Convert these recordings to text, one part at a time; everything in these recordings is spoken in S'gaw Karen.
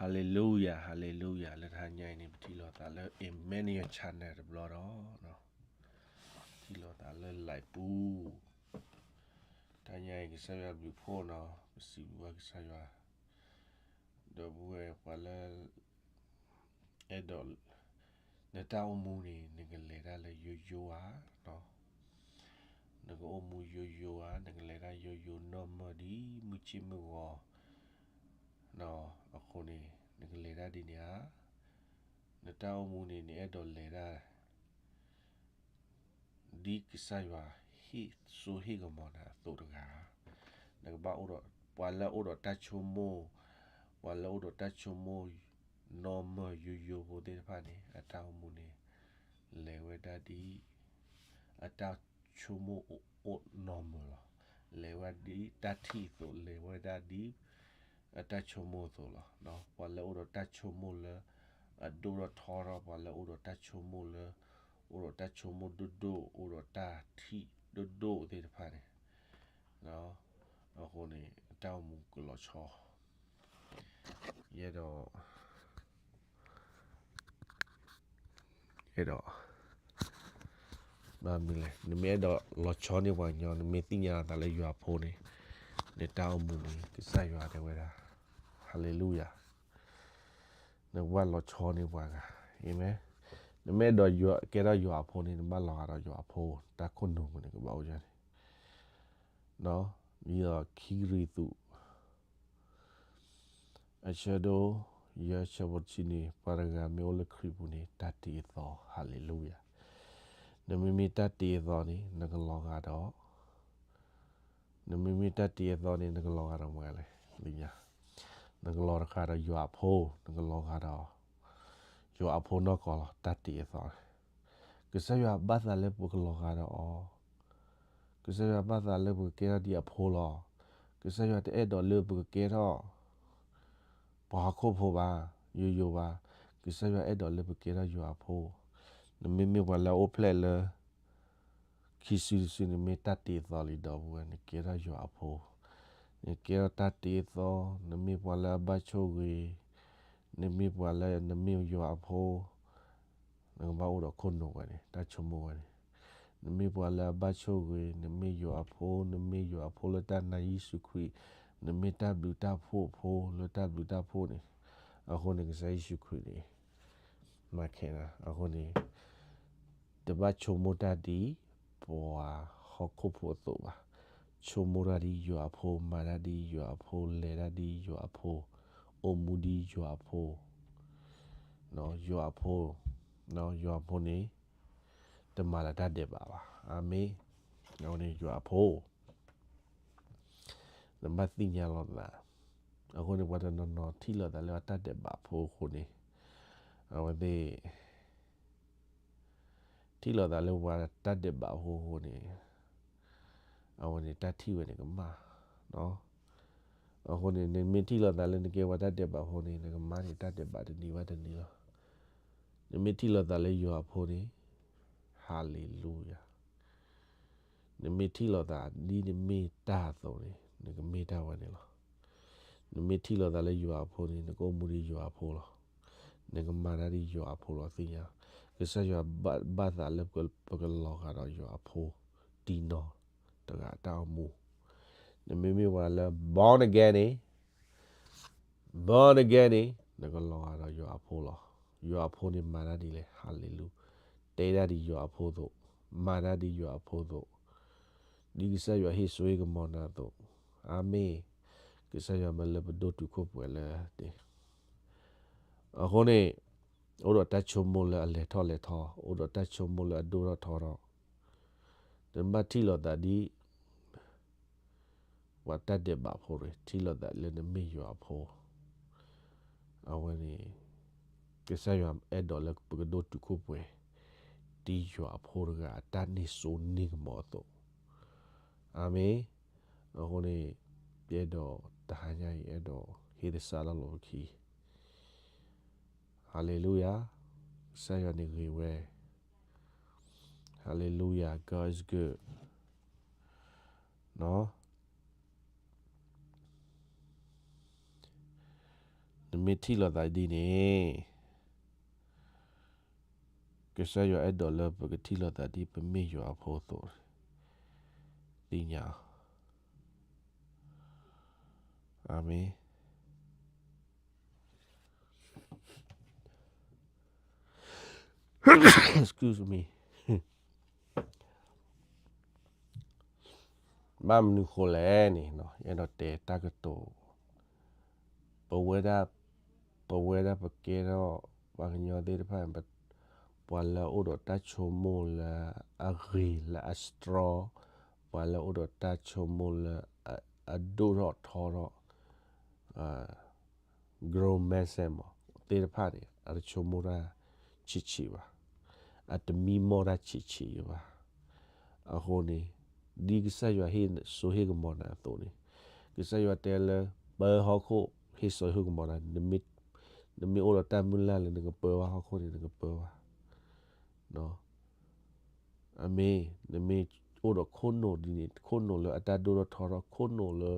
Hallelujah, hallelujah, လၢတဟါညါအံၤန့ၣ် ပထံၣ်လိာ်သးလၢ Emmanuel Channel တဘျီဒီး ထံၣ်လိာ်သးလၢ live ပူၤ, တဟါညါအံၤ ကစၢ်ယွၤဘျုးဖှိၣ်နီၤ, ပစံးဘျုးဘၣ်ကစၢ်ယွၤ, ဒီပုၢ်ဝဲၢ်ပှၤလၢ အဲၣ်ဒိး နတၢ်အိၣ်မူန့ၣ် နကလဲၤတၢ်လၢယိယိဧါ, နကအိၣ်မူယိယိဧါ, နကလဲၤတၢ်ယိယိနီၢ်မၢၢ်ဒ်မုၢ်ဆ့ၣ်မုၢ်ဂီၤ, အဃိန့ၣ် နကလဲၤတၢ်ဒ်န့ၣ်ဧါ, နတၢ်အိၣ်မူန့ၣ် နအဲၣ်ဒိးလဲၤတၢ် ဒ်ကစၢ်ယွၤဟ့ၣ်စိဟ့ၣ်ကမီၤနၤအသိးတဂၤ, နကဘၣ်အိၣ်ဒီး ပှၤလၢအိၣ်ဒီးတၢ်ဆိကမိၣ်, ပှၤလၢအိၣ်ဒီးတၢ်ဆိကမိၣ် နီၢ်မၢၢ်ယိယိဖိသ့ၣ်တဖၣ်န့ၣ် အတၢ်အိၣ်မူန့ၣ် လဲၤဝဲဒၣ်ဒ် အတၢ်ဆိကမိၣ်အိၣ်နီၢ်မၢၢ်လီၤ. လဲၤဝဲဒၣ်ဒ်တၢ်ထံၣ်အသိး, လဲၤဝဲဒၣ်ဒ် အတၢ်ဆိကမိၣ်အသိးလီၤ. ပှၤလၢအိၣ်ဒီးတၢ်ဆိကမိၣ်လၢ အဒိၣ်ထီၣ်ထီထီၣ်, ပှၤလၢအိၣ်ဒီးတၢ်ဆိကမိၣ်လၢ အိၣ်ဒီးတၢ်ဆိကမိၣ်ဒိၣ်ဒိၣ်, အိၣ်ဒီးတၢ်ထံၣ်ဒိၣ်ဒိၣ်သ့ၣ်တဖၣ်န့ၣ်, အဃိန့ၣ် အတၢ်အိၣ်မူကလီၤဆီ, ယအဲၣ်ဒိး အဲၣ်ဒိး ဘၣ်မနုၤလဲၣ်, နမ့ၢ်အဲၣ်ဒိးလီၤဆီန့ၢ်ပှၤကညီ, နမ့ၢ်သ့ၣ်ညါလီၤသးလၢယွၤအဖိန့ၣ်, နတၢ်အိၣ်မူန့ၣ် ကစၢ်ယွၤတဲဝဲဒၣ်, Hallelujah, နကဘၣ်လီၤဆီန့ၢ်ပှၤဂၤ, Amen. နမ့ၢ်အဲၣ်ဒိးကဲထီၣ်ယွၤအဖိန့ၣ် နဘၣ်လီၤဂာ်ဒီးယွၤအဖိ, တၢ်ခိၣ်နူာ်ပူၤန့ၣ် ကဘၣ်အိၣ်ယၤန့ၣ် ဒ်သိးခံကရံၣ်သူး အဆၢဒိၣ် ယဲၢ်ဆၢဖိတဆံန့ၣ်, ပှၤတဂၤမ့ၢ်အိၣ်လၢခရံာ်ပူၤန့ၣ် တၢ်တ့အသီ, Hallelujah. နမ့မ့ၢ်တၢ်တ့အသီန့ၣ် နကလီၤဂာ်ဒီး, နမ့မ့ၢ်တၢ်တ့အသီန့ၣ် နကလီၤဂာ်ဒီးမနုၤလဲၣ်, သ့ၣ်ညါ, နကလီၤဂာ်ဒီးယွၤအဖိ, နကလီၤဂာ်ဒီး ယွၤအဖိနီၢ်ကီၢ်လီၤ, တၢ်တ့အသီန့ၣ် ကစၢ်ယွၤဘၣ်သးလၢပကလီၤဂာ်ဒီးအီၤ, ကစၢ်ယွၤဘၣ်သးလၢပကကဲထီၣ်ဒ်အဖိလီၤ. ကစၢ်ယွၤတအဲၣ်ဒိးလၢပကကဲထီၣ် ပှၤဟီၣ်ခိၣ်ဖိဘၣ်, ယိယိဘၣ်, ကစၢ်ယွၤအဲၣ်ဒိးလၢပကဲထီၣ်ယွၤအဖိ, နမ့မ့ၢ်ပှၤလၢအအိၣ်ဖျဲၣ်လၢ ခံစုတစုန့ၣ်မ့ၢ်တၢ်တ့အသီလံဒီပုၢ်ဝဲၢ်, နကဲထီၣ်ယွၤအဖိ, နကဲထီၣ်တၢ်တ့အသီ, နမ့ၢ်ပှၤလၢအဘၣ်ဆိၣ်ဂ့ၤ, နမ့ၢ်ပှၤလၢနမ့ၢ်ယွၤအဖိ, နကဘၣ်အိၣ်ဒီးခိၣ်နူာ်ဝဲန့ၣ်, တၢ်ဆိကမိၣ်ဝဲန့ၣ်, နမ့ၢ်ပှၤလၢအဘၣ်ဆိၣ်ဂ့ၤ, နမ့ၢ်ယွၤအဖိ, နမ့ၢ်ယွၤအဖိလၢတၢ်နာ်ယ့ၣ်ၡူးခရံာ်, နမ့ၢ်တၢ်ဘျုးတၢ်ဖှိၣ်အဖိလၢတၢ်ဘျုးတၢ်ဖှိၣ်န့ၣ်, အဃိန့ၣ် ကစၢ်ယ့ၣ်ၡူးခရံာ်န့ၣ် မၤခဲနၤ, အဃိန့ၣ် တဘၣ်ဆိကမိၣ်တၢ်ဒ်ပှၤဟီၣ်ခိၣ်ဖိအသိးဘၣ်. ဆိကမိၣ်တၢ်ဒ်ယွၤအဖိ, မၤတၢ်ဒ်ယွၤအဖိ, လဲၤတၢ်ဒ်ယွၤအဖိ, အိၣ်မူဒ်ယွၤအဖိ, ယွၤအဖိ, ယွၤအဖိန့ၣ် တမၤလၢတၢ်ဒဲးဘးဘၣ်. အၤမ့ၣ်. အဃိန့ၣ်ယွၤအဖိ နဘၣ်သ့ၣ်ညါလီၤသး. အဃိန့ၣ် ပှၤတနီၤနီၤထံၣ်လိာ်သးလၢအတၢ်ဒဲးဘးဖိအဃိန့ၣ်, အဝဲသ့ၣ် ထံၣ်လိာ်သးလၢပှၤတၢ်ဒဲးဘးဖိအဃိန့ၣ်, အဝဲန့ၣ်တၢ်ထံၣ်ဝဲန့ၣ်ကမၣ်. အဃိန့ၣ် နမ့ၢ်ထံၣ်လိာ်သးလၢနကဲပှၤတၢ်ဒဲးဘးဖိန့ၣ် နကမၤန့ၢ်တၢ်ဒဲးဘးတနံၤဘၣ်တနံၤလီၤ. နမ့ၢ်ထံၣ်လိာ်သးလၢယွၤအဖိန့ၣ်, ဟၤလ့လူယၤ နမ့ၢ်ထံၣ်လိာ်သးဒ်နမ့ၢ်တၢ်အသိးန့ၣ် နကမ့ၢ်တၢ်ဝဲန့ၣ်လီၤ. နမ့ၢ်ထံၣ်လိာ်သးလၢယွၤအဖိန့ၣ် နကအိၣ်မူဒ်ယွၤအဖိလီၤ. နကမၤတၢ်ဒ်ယွၤအဖိလီၤ သ့ၣ်ညါ. ကစၢ်ယွၤဘၣ်သးလၢပကလီၤဂာ်ဒီးယွၤအဖိ တံၢ်နီၢ်တဂၤအတၢ်အိၣ်မူ. နမ့မ့ၢ်ပှၤလၢ born again န့ၣ် born again န့ၣ် နကလီၤဂာ်ဒီးယွၤအဖိလီၤ. ယွၤအဖိန့ၣ်မၤတၢ်ဒ်လဲၣ်, ဟၤလ့လူ, တဲတၢ်ဒ်ယွၤအဖိအသိး, မၤတၢ်ဒ်ယွၤအဖိအသိး, ဒ်ကစၢ်ယွၤဟ့ၣ်စိဟ့ၣ်ကမီၤနၤအသိး. အၤမ့ၣ်. ကစၢ်ယွၤမၢလၢပဒိၣ်တုာ်ခိၣ်ပှဲၤလၢ အဃိန့ၣ် အိၣ်ဒီးတၢ်ဆိကမိၣ်လၢအလဲၤထီၣ်လဲၤထီ, အိၣ်ဒီးတၢ်ဆိကမိၣ်လၢအဒိၣ်ထီၣ်ထီထီၣ်, တဘၣ်ထံၣ်လိာ်သးဒ် ပှၤတၢ်ဒဲးဘးဖိတဂ့ၤ, ထံၣ်လိာ်သးလၢနမ့ၢ်ယွၤအဖိ. အဝဲန့ၣ် ကစၢ်ယွၤအဲၣ်ဒိးလၢပကဒိၣ်တုာ်ခိၣ်ပှဲၤ ဒ်ယွၤအဖိတဂၤအတၢ်န့ၢ်စိန့ၢ်ကမီၤအသိး. အၤမ့ၣ်. အဃိန့ၣ် ယအဲၣ်ဒိးတဟါညါအံၤ အဲၣ်ဒိးဟ့ၣ်သဆၣ်လၢလီၢ်ခံ Hallelujah. ကစၢ်ယွၤန့ၣ်ဂ့ၤဝဲ. Hallelujah, God is good. မ့ၢ်ထံၣ်လိာ်သးဒ်န့ၣ်, ကစၢ်ယွၤအဲၣ်ဒိးလၢပကထံၣ်လိာ်သးဒ်ပမ့ၢ်ယွၤအဖိအသိး, သ့ၣ်ညါအီၤ. အၤမ့ၣ်. Excuse me. ဘၣ်မနုၤဃိလဲၣ်န့ၣ်, ယအဲၣ်ဒိးတဲတၢ်ကတိၤ, ပဝဲဒၣ်, ပဝဲဒၣ်ပကဲထီၣ်ပှၤကညီသ့ၣ်တဖၣ်, ပှၤလၢအအိၣ်ဒီးတၢ်ဆိကမိၣ်လၢအဂ့ၤလၢအ strong, ပှၤလၢအအိၣ်ဒီးတၢ်ဆိကမိၣ်လၢအဒိၣ်ထီၣ်ထီထီၣ် growth mindset မး သ့ၣ်တဖၣ်န့ၣ် အတဆိကမိၣ်တၢ်ဆံးဆံးဘၣ်, အတမံမီၢ်တၢ်ဆံးဆံးဘၣ်. အဃိန့ၣ်, ဒ်ကစၢ်ယွၤဟ့ၣ်စိဟ့ၣ်ကမီၤနၤအသိးန့ၣ်, ကစၢ်ယွၤတဲလၢ ပၢဟီၣ်ခိၣ် ဟ့ၣ်စိဟ့ၣ်ကမီၤနၤ, နမ့ၢ်အိၣ်ဒီးတၢ်မုၢ်လၢ်လၢနကပၢဘၣ်ဟီၣ်ခိၣ်န့ၣ် နကပၢဘၣ် အမ့ၢ်, နမ့ၢ်အိၣ်ဒီးခိၣ်နူာ်ဒ်န့ၣ်, ခိၣ်နူာ်လၢအတၢ်ဒိၣ်ထီၣ်ထီထီၣ်, ခိၣ်နူာ်လၢ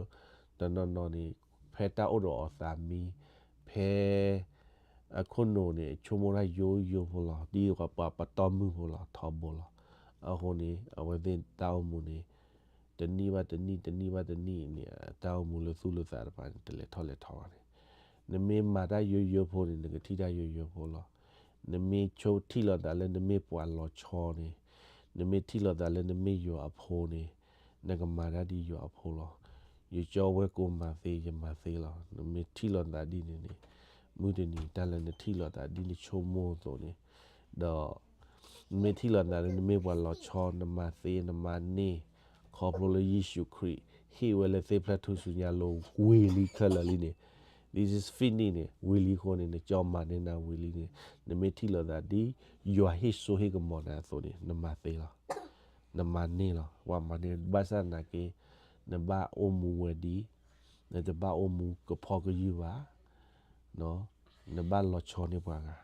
တနီၤနီၤန့ၣ် ဖဲတၢ်အိၣ်ဒီးအီၤသးမံ, ဖဲအခိၣ်နူာ်န့ၣ် ဆိကမိၣ်တၢ်ယိယိဖိလီၤ, ဒ်ပှၤပတီၢ်မုၢ်ဖိလီၤ, ထီဘိလီၤ. အဃိန့ၣ် အဝဲသ့ၣ်တၢ်အိၣ်မူန့ၣ် တနံၣ်ဘၣ်တနံၣ်, တနံၣ်ဘၣ်တနံၣ်န့ၣ် တၢ်အိၣ်မူလၢသူၣ်လၢသးတဖၣ်န့ၣ် တလဲၤထီၣ်လဲၤထီဘၣ်န့ၣ်, နမ့ၢ်မၤတၢ်ယိယိဖိန့ၣ် နကထံၣ်တၢ်ယိယိဖိလီၤ. နမ့ၢ်ဆိထံၣ်လိာ်သးလၢနမ့ၢ်ပှၤလီၤဆီန့ၣ်, နမ့ၢ်ထံၣ်လိာ်သးလၢနမ့ၢ်ယွၤအဖိန့ၣ်, နကမၤတၢ်ဒ်ယွၤအဖိလီၤ. ယကၠီဝဲၢ်ကိမၤသ့ ယမၤသ့လီၤ. နမ့ၢ်ထံၣ်လိာ်သးဒ်န့ၣ်န့ၣ်, မုၢ်တနံၤတၢ်လၢနထံၣ်လိာ်သးဒ်နဆိကမိၣ်အသိးန့ၣ်, ဒီး နမ့ၢ်ထံၣ်လိာ်သးလၢနမ့ၢ်ပှၤလီၤဆီ, နမၤသ့ နမၤန့ၢ်, ခီဖျိလၢယ့ၣ်ၡူးခရံာ် ဟ့ၣ်ဝဲလၢသ့ၣ်ဖျၢၣ်ထူၣ်စုညါလိၤဝံၤလံခဲလၢာ်လံန့ၣ်, this is finishedန့ၣ် ဝံၤလံအဃိန့ၣ် နကၠီမၤန့ၢ်နၤဝံၤလံန့ၣ်, နမ့ၢ်ထံၣ်လိာ်သးဒ်ယွၤဟ့ၣ်စိဟ့ၣ်ကမီၤနၤအသိးန့ၣ် နမၤသ့လီၤ. နမၤန့ၢ်လီၤ, ပှၤမၤန့ၢ်, ဘၣ်ဆၣ်သနာ်က့ နဘၣ်အိၣ်မူဝဲဒ်, နတဘၣ်အိၣ်မူကဖီကယုၢ်ဘၣ်, နဘၣ်လီၤဆီန့ၢ်ပှၤဂၤ,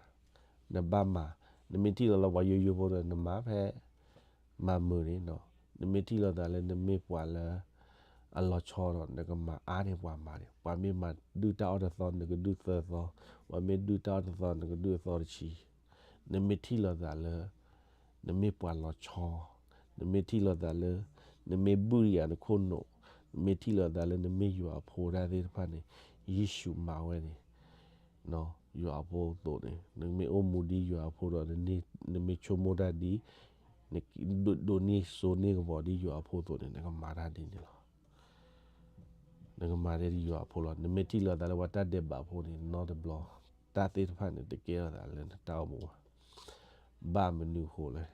နဘၣ်မၤ, နမ့ၢ်ထံၣ်လိာ်သးလၢပှၤယိယိဖိဒီး နမၤဖဲ မၤမုာ်န့ၣ်, နမ့ၢ်ထံၣ်လိာ်သးလၢနမ့ၢ်ပှၤလၢအလီၤဆီဒီး နကမၤအါန့ၢ်ပှၤမၤန့ၣ်, ပှၤမ့ၢ်မၤဒုၣ်တၢ်အီၣ်တသီ နကဒုၣ်သၢသီ, ပှၤမ့ၢ်ဒုၣ်တၢ်အီၣ်တသီ နကဒုၣ်အသီတဆံ. နမ့ၢ်ထံၣ်လိာ်သးလၢ နမ့ၢ်ပှၤလီၤဆီ, နမ့ၢ်ထံၣ်လိာ်သးလၢ နမ့ၢ်ဘုၣ်ယၤနခိၣ်နူာ်, နမ့ၢ်ထံၣ်လိာ်သးလၢနမ့ၢ်ယွၤအဖိတၢ်သ့ၣ်တဖၣ်န့ၣ်, ယ့ၣ်ၡူးမၤဝဲန့ၣ်, ယွၤအဖိအသိးန့ၣ် နမ့ၢ်အိၣ်မူဒ်ယွၤအဖိဒီး နမ့ၢ်ဆိကမိၣ်တၢ်ဒ် ဒိးန့ၢ်စိန့ၢ်ကမီၤဒ်ယွၤအဖိအသိးန့ၣ် နကမၤတၢ်ဒ်န့ၣ်လီၤ. နကမၤတၢ်ဒ်ယွၤအဖိလီၤ. နမ့ၢ်ထံၣ်လိာ်သးလၢပှၤတၢ်ဒဲးဘးဖိန့ၣ် နီတဘျီ တၢ်သ့ၣ်တဖၣ်န့ၣ် တကဲထီၣ်သးလၢနတၢ်အိၣ်မူဘၣ်. ဘၣ်မနုၤအဃိလဲၣ်,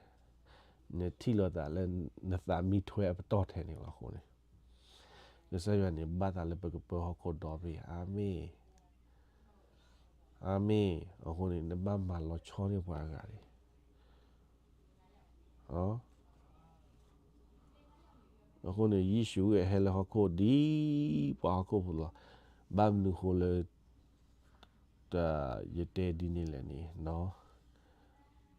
နထံၣ်လိာ်သးလၢနသးမံထွဲအပတီၢ်ထဲန့ၣ်လီၤအဃိန့ၣ်, ကစၢ်ယွၤန့ၣ် ဘၣ်သးလၢပကပၢဟီၣ်ခိၣ်ဒီဘ့ၣ်. အၤမ့ၣ်. အၤမ့ၣ်. အဃိန့ၣ် နဘၣ်မၤလီၤဆီန့ၢ်ပှၤအဂၤန့ၣ် အဃိန့ၣ် ယ့ၣ်ၡူးအဟဲလၢဟီၣ်ခိၣ်ဒ်ပှၤဟီၣ်ခိၣ်ဖိလီၤ. ဘၣ်မနုၤဃိလၢ ယတဲဒ်န့ၣ်လဲၣ်န့ၣ်,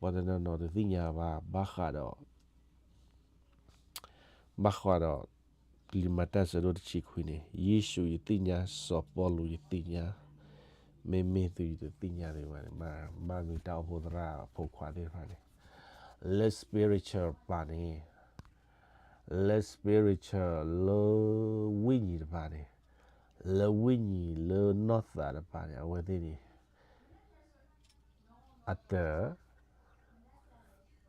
ပှၤတနီၤနီၤတသ့ၣ်ညါဘၣ်, ဘၣ်ဃးဒီး ဘၣ်ဃးဒီး လံာ်မၤတၢ်ဆၢဒိၣ်တဆံခွံန့ၣ်, ယ့ၣ်ၡူးယသ့ၣ်ညါ, စီၤပီလူးယသ့ၣ်ညါ, မ့မ့ၢ်သုယတသ့ၣ်ညါဒံးဘၣ်န့ၣ်, ဘၣ်မနုၤတၢ်အိၣ်ဖှိၣ်သရၣ်အဖိခွါသ့ၣ်တဖၣ်န့ၣ်, လၢ spiritual တပၤန့ၣ်, လၢ spiritual လၢဝိညာဉ်တပၤန့ၣ်, လၢဝိညာဉ်လၢနီၢ်သးတပၤန့ၣ် အဝဲသ့ၣ်န့ၣ် အတ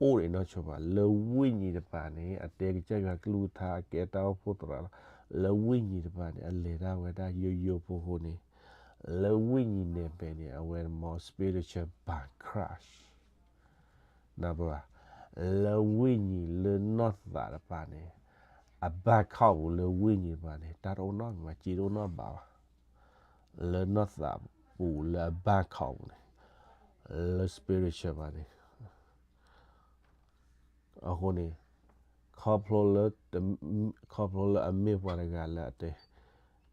အိၣ်န့ၣ်နီၢ်ဆိဘၣ်. လၢဝိညာဉ်တပၤန့ၣ် အတဲကစၢ်ယွၤကလုၢ်ကထါ အကဲတၢ်အိၣ်ဖှိၣ်သရၣ်လီၤ. လၢဝိညာဉ်တပၤန့ၣ် အလဲၤတၢ်ဝဲဒၣ်ယိယိဖိဃိန့ၣ်, လၢဝိညာဉ်န့ၣ်ပဲာ်န့ၣ် အဝဲမ့ၢ် spiritual bankrupt နၢ်ပၢၢ်ဘၣ်. လၢဝိညာဉ်လၢနီၢ်သးတပၤန့ၣ်, အ bankrupt ပူၤလၢဝိညာဉ်တပၤန့ၣ် တၢ်တအိၣ်နီတမံၤဘၣ်, စ့တအိၣ်နီတဘးဘၣ်. လၢနီၢ်သးပူၤလၢအ bankrupt ပူၤန့ၣ်, လၢ spiritual ဘၣ်န့ၣ် အဃိန့ၣ် ခီဖျိလၢ ခီဖျိလၢအမ့ၢ်ပှၤတဂၤလၢအတ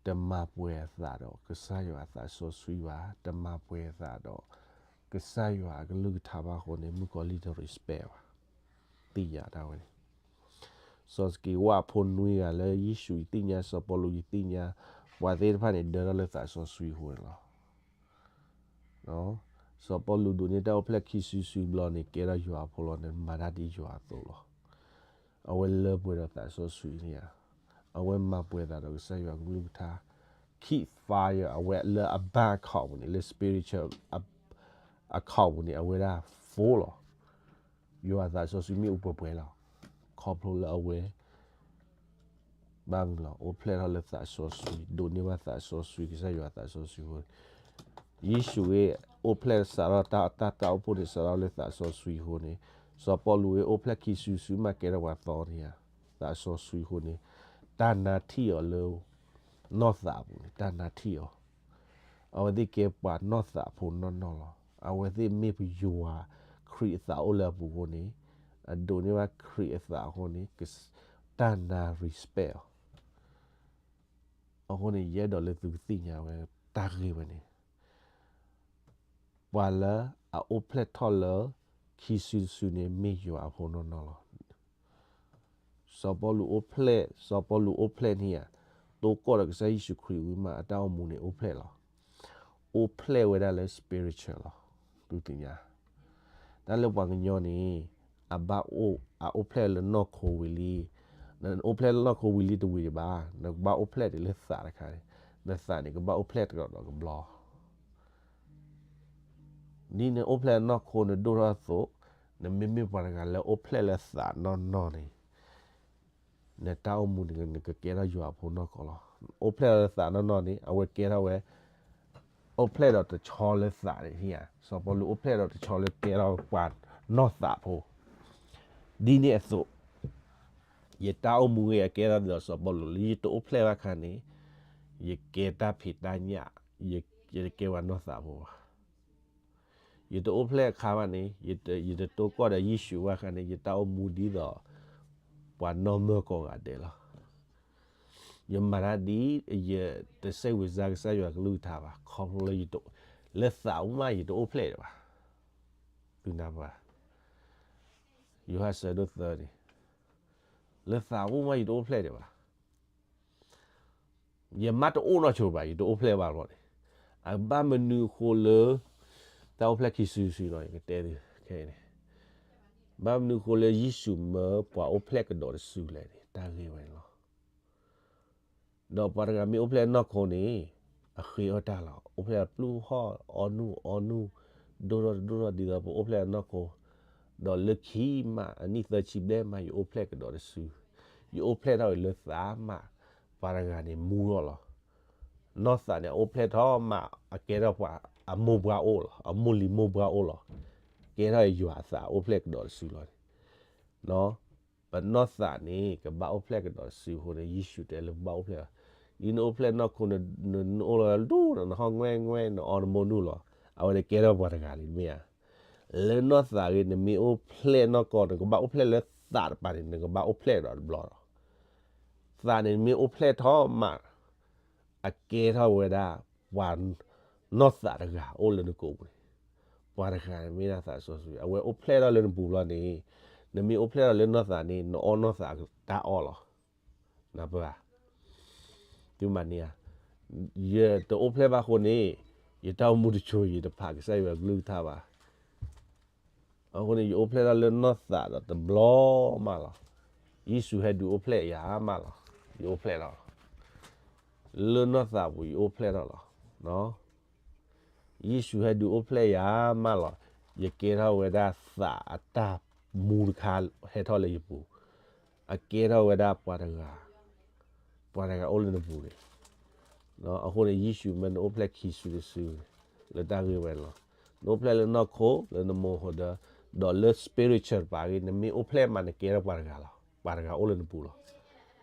တမၤပှဲၤအသးဒီးကစၢ်ယွၤအသးစီဆှံဘၣ်, တမၤပှဲၤအသးဒီးကစၢ်ယွၤအကလုၢ်ကထါဘၣ်အဃိန့ၣ် မုၣ်ကီၤလံၢ်တ respect ဘၣ်. သ့ၣ်ညါတၢ်ဝဲန့ၣ်, စီၤစက့းဝၣ်အဖိနွံဂၤလၢယ့ၣ်ၡူးယသ့ၣ်ညါ, စီၤပီလူးယသ့ၣ်ညါ, ပှၤသ့ၣ်တဖၣ်န့ၣ် ဒၢထီၣ်လၢသးစီဆှံအဃိန့ၣ်လီၤ. စီၤပီလူးဒိးန့ၢ်တၢ်အိၣ်ဖျဲၣ်ခံစုတစုဘျီန့ၣ် ကဲထီၣ်ယွၤအဖိလီၤန့ၣ် မၤတၢ်ဒ်ယွၤအသိးလီၤ. အဝဲလၢပှဲၤဒီးသးစီဆှံန့ၣ်ဧါ, အဝဲမၤပှဲၤသးဒီးကစၢ်ယွၤကလုၢ်ကထါ, keep fire အဝဲလၢအဘၣ်အခီၣ်ပူၤန့ၣ် လၢ spiritual အခီၣ်ပူၤန့ၣ် အဝဲဒၣ် full လီၤ. ယွၤအသးစီဆှံမ့ၢ်အိၣ်ပှဲၤပှဲၤလီၤ. ခီဖျိလၢအဝဲ ဘၣ်မနုၤလီၤ, အိၣ်ဖျဲၣ်ထီၣ်လၢသးစီဆှံ, ဒိးန့ၢ်ဘၣ်သးစီဆှံ, ကစၢ်ယွၤအသးစီဆှံအဃိန့ၣ်, ယ့ၣ်ၡူးဂ့ၢ် အိၣ်ဖျဲၣ်စးထီၣ်တၢ် တၢ် တၢ်အိၣ်ဖှိၣ်န့ၣ် စးထီၣ်လၢသးစီဆှံအဃိန့ၣ်, စီၤပီလူးဂ့ၢ် အိၣ်ဖျဲၣ်ခံစုတစုမး ကဲထီၣ်ပှၤသီန့ၣ်ဧါ, သးစီဆှံအဃိန့ၣ်, တၢ်နါထံၣ်အီၤလၢ နီၢ်သးအပူၤန့ၣ် တၢ်နါထံၣ်အီၤ အဝဲသ့ၣ်ကဲပှၤနီၢ်သးဖိနီၢ်နီၢ်လီၤ. အဝဲသ့ၣ်မ့ၢ်ပယွၤခရံာ်အသးအိၣ်လၢအပူၤအဃိန့ၣ်, အဒိးန့ၢ်ဘၣ်ခရံာ်အသးအဃိန့ၣ်, တၢ်နါ respect အီၤ. အဃိန့ၣ် ယအဲၣ်ဒိးလၢသုကသ့ၣ်ညါဝဲတၢ်ဂ့ၢ်ဝဲန့ၣ်, ပှၤလၢအအိၣ်ဖျဲၣ်ထီၣ်လၢ ခံစုတစုန့ၣ် မ့ၢ်ယွၤအဖိနီၢ်နီၢ်လီၤ. စီၤပီလူးအိၣ်ဖျဲၣ်, စီၤပီလူးအိၣ်ဖျဲၣ်န့ၣ်ဧါ, တိၢ်ကီၢ်ဒီးကစၢ်ယ့ၣ်ၡူးခရံာ်ဝံၤမး အတၢ်အိၣ်မူန့ၣ်အိၣ်ဖျဲၣ်လီၤ. အိၣ်ဖျဲၣ်ဝဲဒၣ်လၢ spiritual လီၤ. သုသ့ၣ်ညါ, တၢ်လၢပှၤကညီန့ၣ် အဘၣ်အိၣ်, အအိၣ်ဖျဲၣ်လၢနီၢ်ခိဝံၤလံ, နအိၣ်ဖျဲၣ်လၢနီၢ်ခိဝံၤလံတဝံၤဒံးဘၣ်, နကဘၣ်အိၣ်ဖျဲၣ်ဒံးလၢသးတခါန့ၣ်, နသးန့ၣ် ကဘၣ်အိၣ်ဖျဲၣ်တကဒီးကဘျီ ဒ်နအိၣ်ဖျဲၣ်လၢနီၢ်ခိနဒိၣ်ထီၣ်အသိး, နမ့မ့ၢ်ပှၤတဂၤလၢအိၣ်ဖျဲၣ်လၢသးနီၢ်နီၢ်န့ၣ်, နတၢ်အိၣ်မူန့ၣ် နကကဲထီၣ်ယွၤအဖိနီၢ်ကီၢ်လီၤ. အိၣ်ဖျဲၣ်လၢသးနီၢ်နီၢ်န့ၣ် အဝဲကဲထီၣ်ဝဲ, အိၣ်ဖျဲၣ်ဒီးတဆီလၢသးန့ၣ်ဧါ, စီၤပီလူးအိၣ်ဖျဲၣ်ဒီးတဆီလၢကဲထီၣ်ပှၤနီၢ်သးဖိ, ဒ်န့ၣ်အသိး ယတၢ်အိၣ်မူဂ့ၤ အကဲထီၣ်ဒ်သိးစီၤပီလူးလၢ ယတအိၣ်ဖျဲၣ်ဘၣ်ခါန့ၣ်, ယကဲတၢ်ဖံးတၢ်ညၣ်, ယ, ယတကဲပှၤနီၢ်သးဖိဘၣ်. ယတအိၣ်ဖျဲၣ်အခါဘၣ်န့ၣ်, ယတ, ယတတိၢ်ကီၢ်ဒီးယ့ၣ်ၡူးဘၣ်ခါန့ၣ် ယတၢ်အိၣ်မူဒ်သိး ပှၤနီၢ်မၢၢ်ကိးဂၤဒဲးလီၤ. ယမၤတၢ်ဒ် ယတစဲးဝံၤစါကစၢ်ယွၤကလုၢ်ကထါဘၣ်, ခီဖျိလၢယတ, လၢသးအိၣ်မးယတအိၣ်ဖျဲၣ်ဒံးဘၣ်. သုနၢ်ပၢၢ်, ယိၤဟၣ်ဆၢဒိၣ်သၢန့ၣ်, လၢသးအိၣ်မးယတအိၣ်ဖျဲၣ်ဒံးဘၣ်. ယမ့ၢ်တအိၣ်နီၢ်ဆိဘၣ် ယတအိၣ်ဖျဲၣ်ဘၣ်ဘျီန့ၣ်, အဘၣ်မနုၤအဃိလၢ တၢ်အိၣ်ဖျဲၣ်ခံစုတစုနီၤ ယကတဲသုခဲအံၤန့ၣ်, ဘၣ်မနုၤအဃိလၢယ့ၣ်ၡူးမၢပှၤအိၣ်ဖျဲၣ်ကဒီးတစုလဲၣ်န့ၣ် တၢ်ဂ့ၢ်ဝဲန့ၣ်လီၤ. ဒီးပှၤတဂၤမ့ၢ်အိၣ်ဖျဲၣ်နီၢ်ခိန့ၣ် အဃ့အီၣ်တၢ်လီၤ. အိၣ်ဖျဲၣ်ပျုၢ်ဟီၣ်အီနုၢ်အီနုၢ်, ဒိၣ်ထီၣ်တဒိၣ်ထီၣ်ဒ်သိးပအိၣ်ဖျဲၣ်နီၢ်ခိ, ဒီးလၢခံမး အနံၣ်သၢဆံဘျဲၣ်မး ယအိၣ်ဖျဲၣ်ကဒီးတစု, ယအိၣ်ဖျဲၣ်ထီၣ်အံၤလၢသးမး, ပှၤတဂၤန့ၣ်မူထီၣ်လီၤ. နီၢ်သးန့ၣ် အအိၣ်ဖျဲၣ်ထီၣ်မး အကဲထီၣ်ပှၤ, အမိၢ်ပှၢ်အိၣ်လီၤ, အမိၢ်လံၤမိၢ်ပှၢ်အိၣ်လီၤ. ကဲထီၣ်ယွၤအသးအိၣ်ဖျဲၣ်ကဒီးတစုလီၤန့ၣ် ပနီၢ်သးန့ၣ် ကဘၣ်အိၣ်ဖျဲၣ်ကဒီးတစုအဃိန့ၣ် ယ့ၣ်ၡူးတဲလၢပဘၣ်အိၣ်ဖျဲၣ်လီၤ. ဒ်နအိၣ်ဖျဲၣ်နီၢ်ခိန့ၣ် နအိၣ်လီၤဒူၣ်ဒီး နဟီၣ်ငွဲၣ်ငွဲၣ် နအီနမိၢ်နုၢ်လီၤ. အဝဲန့ၣ်ကဲထီၣ်ပှၤတဂၤလံ မ့ၢ်ဧါ. လၢနီၢ်သးဂ့ၤ နမ့ၢ်အိၣ်ဖျဲၣ်နီၢ်ကီၢ် နကဘၣ်အိၣ်ဖျဲၣ်လၢသးတပၤန့ၣ် နကဘၣ်အိၣ်ဖျဲၣ်ဒီးတဘျီလီၤ. သးန့ၣ် နမ့ၢ်အိၣ်ဖျဲၣ်ထီၣ်မး အကဲထီၣ်ဝဲဒၣ် ပှၤ, နီၢ်သးတဂၤအိၣ်လၢနကိာ်ပူၤန့ၣ်, ပှၤတဂၤန့ၣ်မ့ၢ်ဒၣ်သးစီဆှံ အဝဲအိၣ်ဖျဲၣ်ထီၣ်လၢနပူၤလီၤန့ၣ်, နမ့ၢ်အိၣ်ဖျဲၣ်ထီၣ်လၢနီၢ်သးန့ၣ် နအီၣ်နီၢ်သးတၢ်အီၣ်လီၤ. နၢ်ပၢၢ်ဧါ. သုမၤန့ၢ်ဧါ. ယတအိၣ်ဖျဲၣ်ဘၣ်အဃိန့ၣ်, ယတၢ်အိၣ်မူတဆိ ယတဖးကစၢ်ယွၤကလုၢ်ကထါဘၣ်. အဃိန့ၣ် ယအိၣ်ဖျဲၣ်ထီၣ်လၢနီၢ်သးဒီးတဘျီမးလီၤ. ယ့ၣ်ၡူးဟဲဒုးအိၣ်ဖျဲၣ်ယၤမးလီၤ. ယအိၣ်ဖျဲၣ်ထီၣ်လီၤ. လၢနီၢ်သးပူၤ ယအိၣ်ဖျဲၣ်ထီၣ်လီၤ. ယ့ၣ်ၡူးဟဲဒုးအိၣ်ဖျဲၣ်ယၤမးလီၤ. ယကဲထီၣ်ဝဲဒၣ်သးအတၢ်မူတခါဟဲထီၣ်လၢယပူၤ, အကဲထီၣ်ဝဲဒၣ်ပှၤတဂၤ, ပှၤတဂၤအိၣ်လၢနပူၤန့ၣ်. အဃိန့ၣ် ယ့ၣ်ၡူးမၢနအိၣ်ဖျဲၣ်ခံစုတစု လၢတၢ်ဂ့ၢ်ဝဲန့ၣ်လီၤ. နအိၣ်ဖျဲၣ်လၢနီၢ်ခိ လၢနမိၢ်ဟိဒၢ, ဒီးလၢ spiritual တပၤဂ့ၤ နမ့ၢ်အိၣ်ဖျဲၣ်မး နကဲထီၣ်ပှၤတဂၤလီၤ. ပှၤတဂၤအိၣ်လၢနပူၤလီ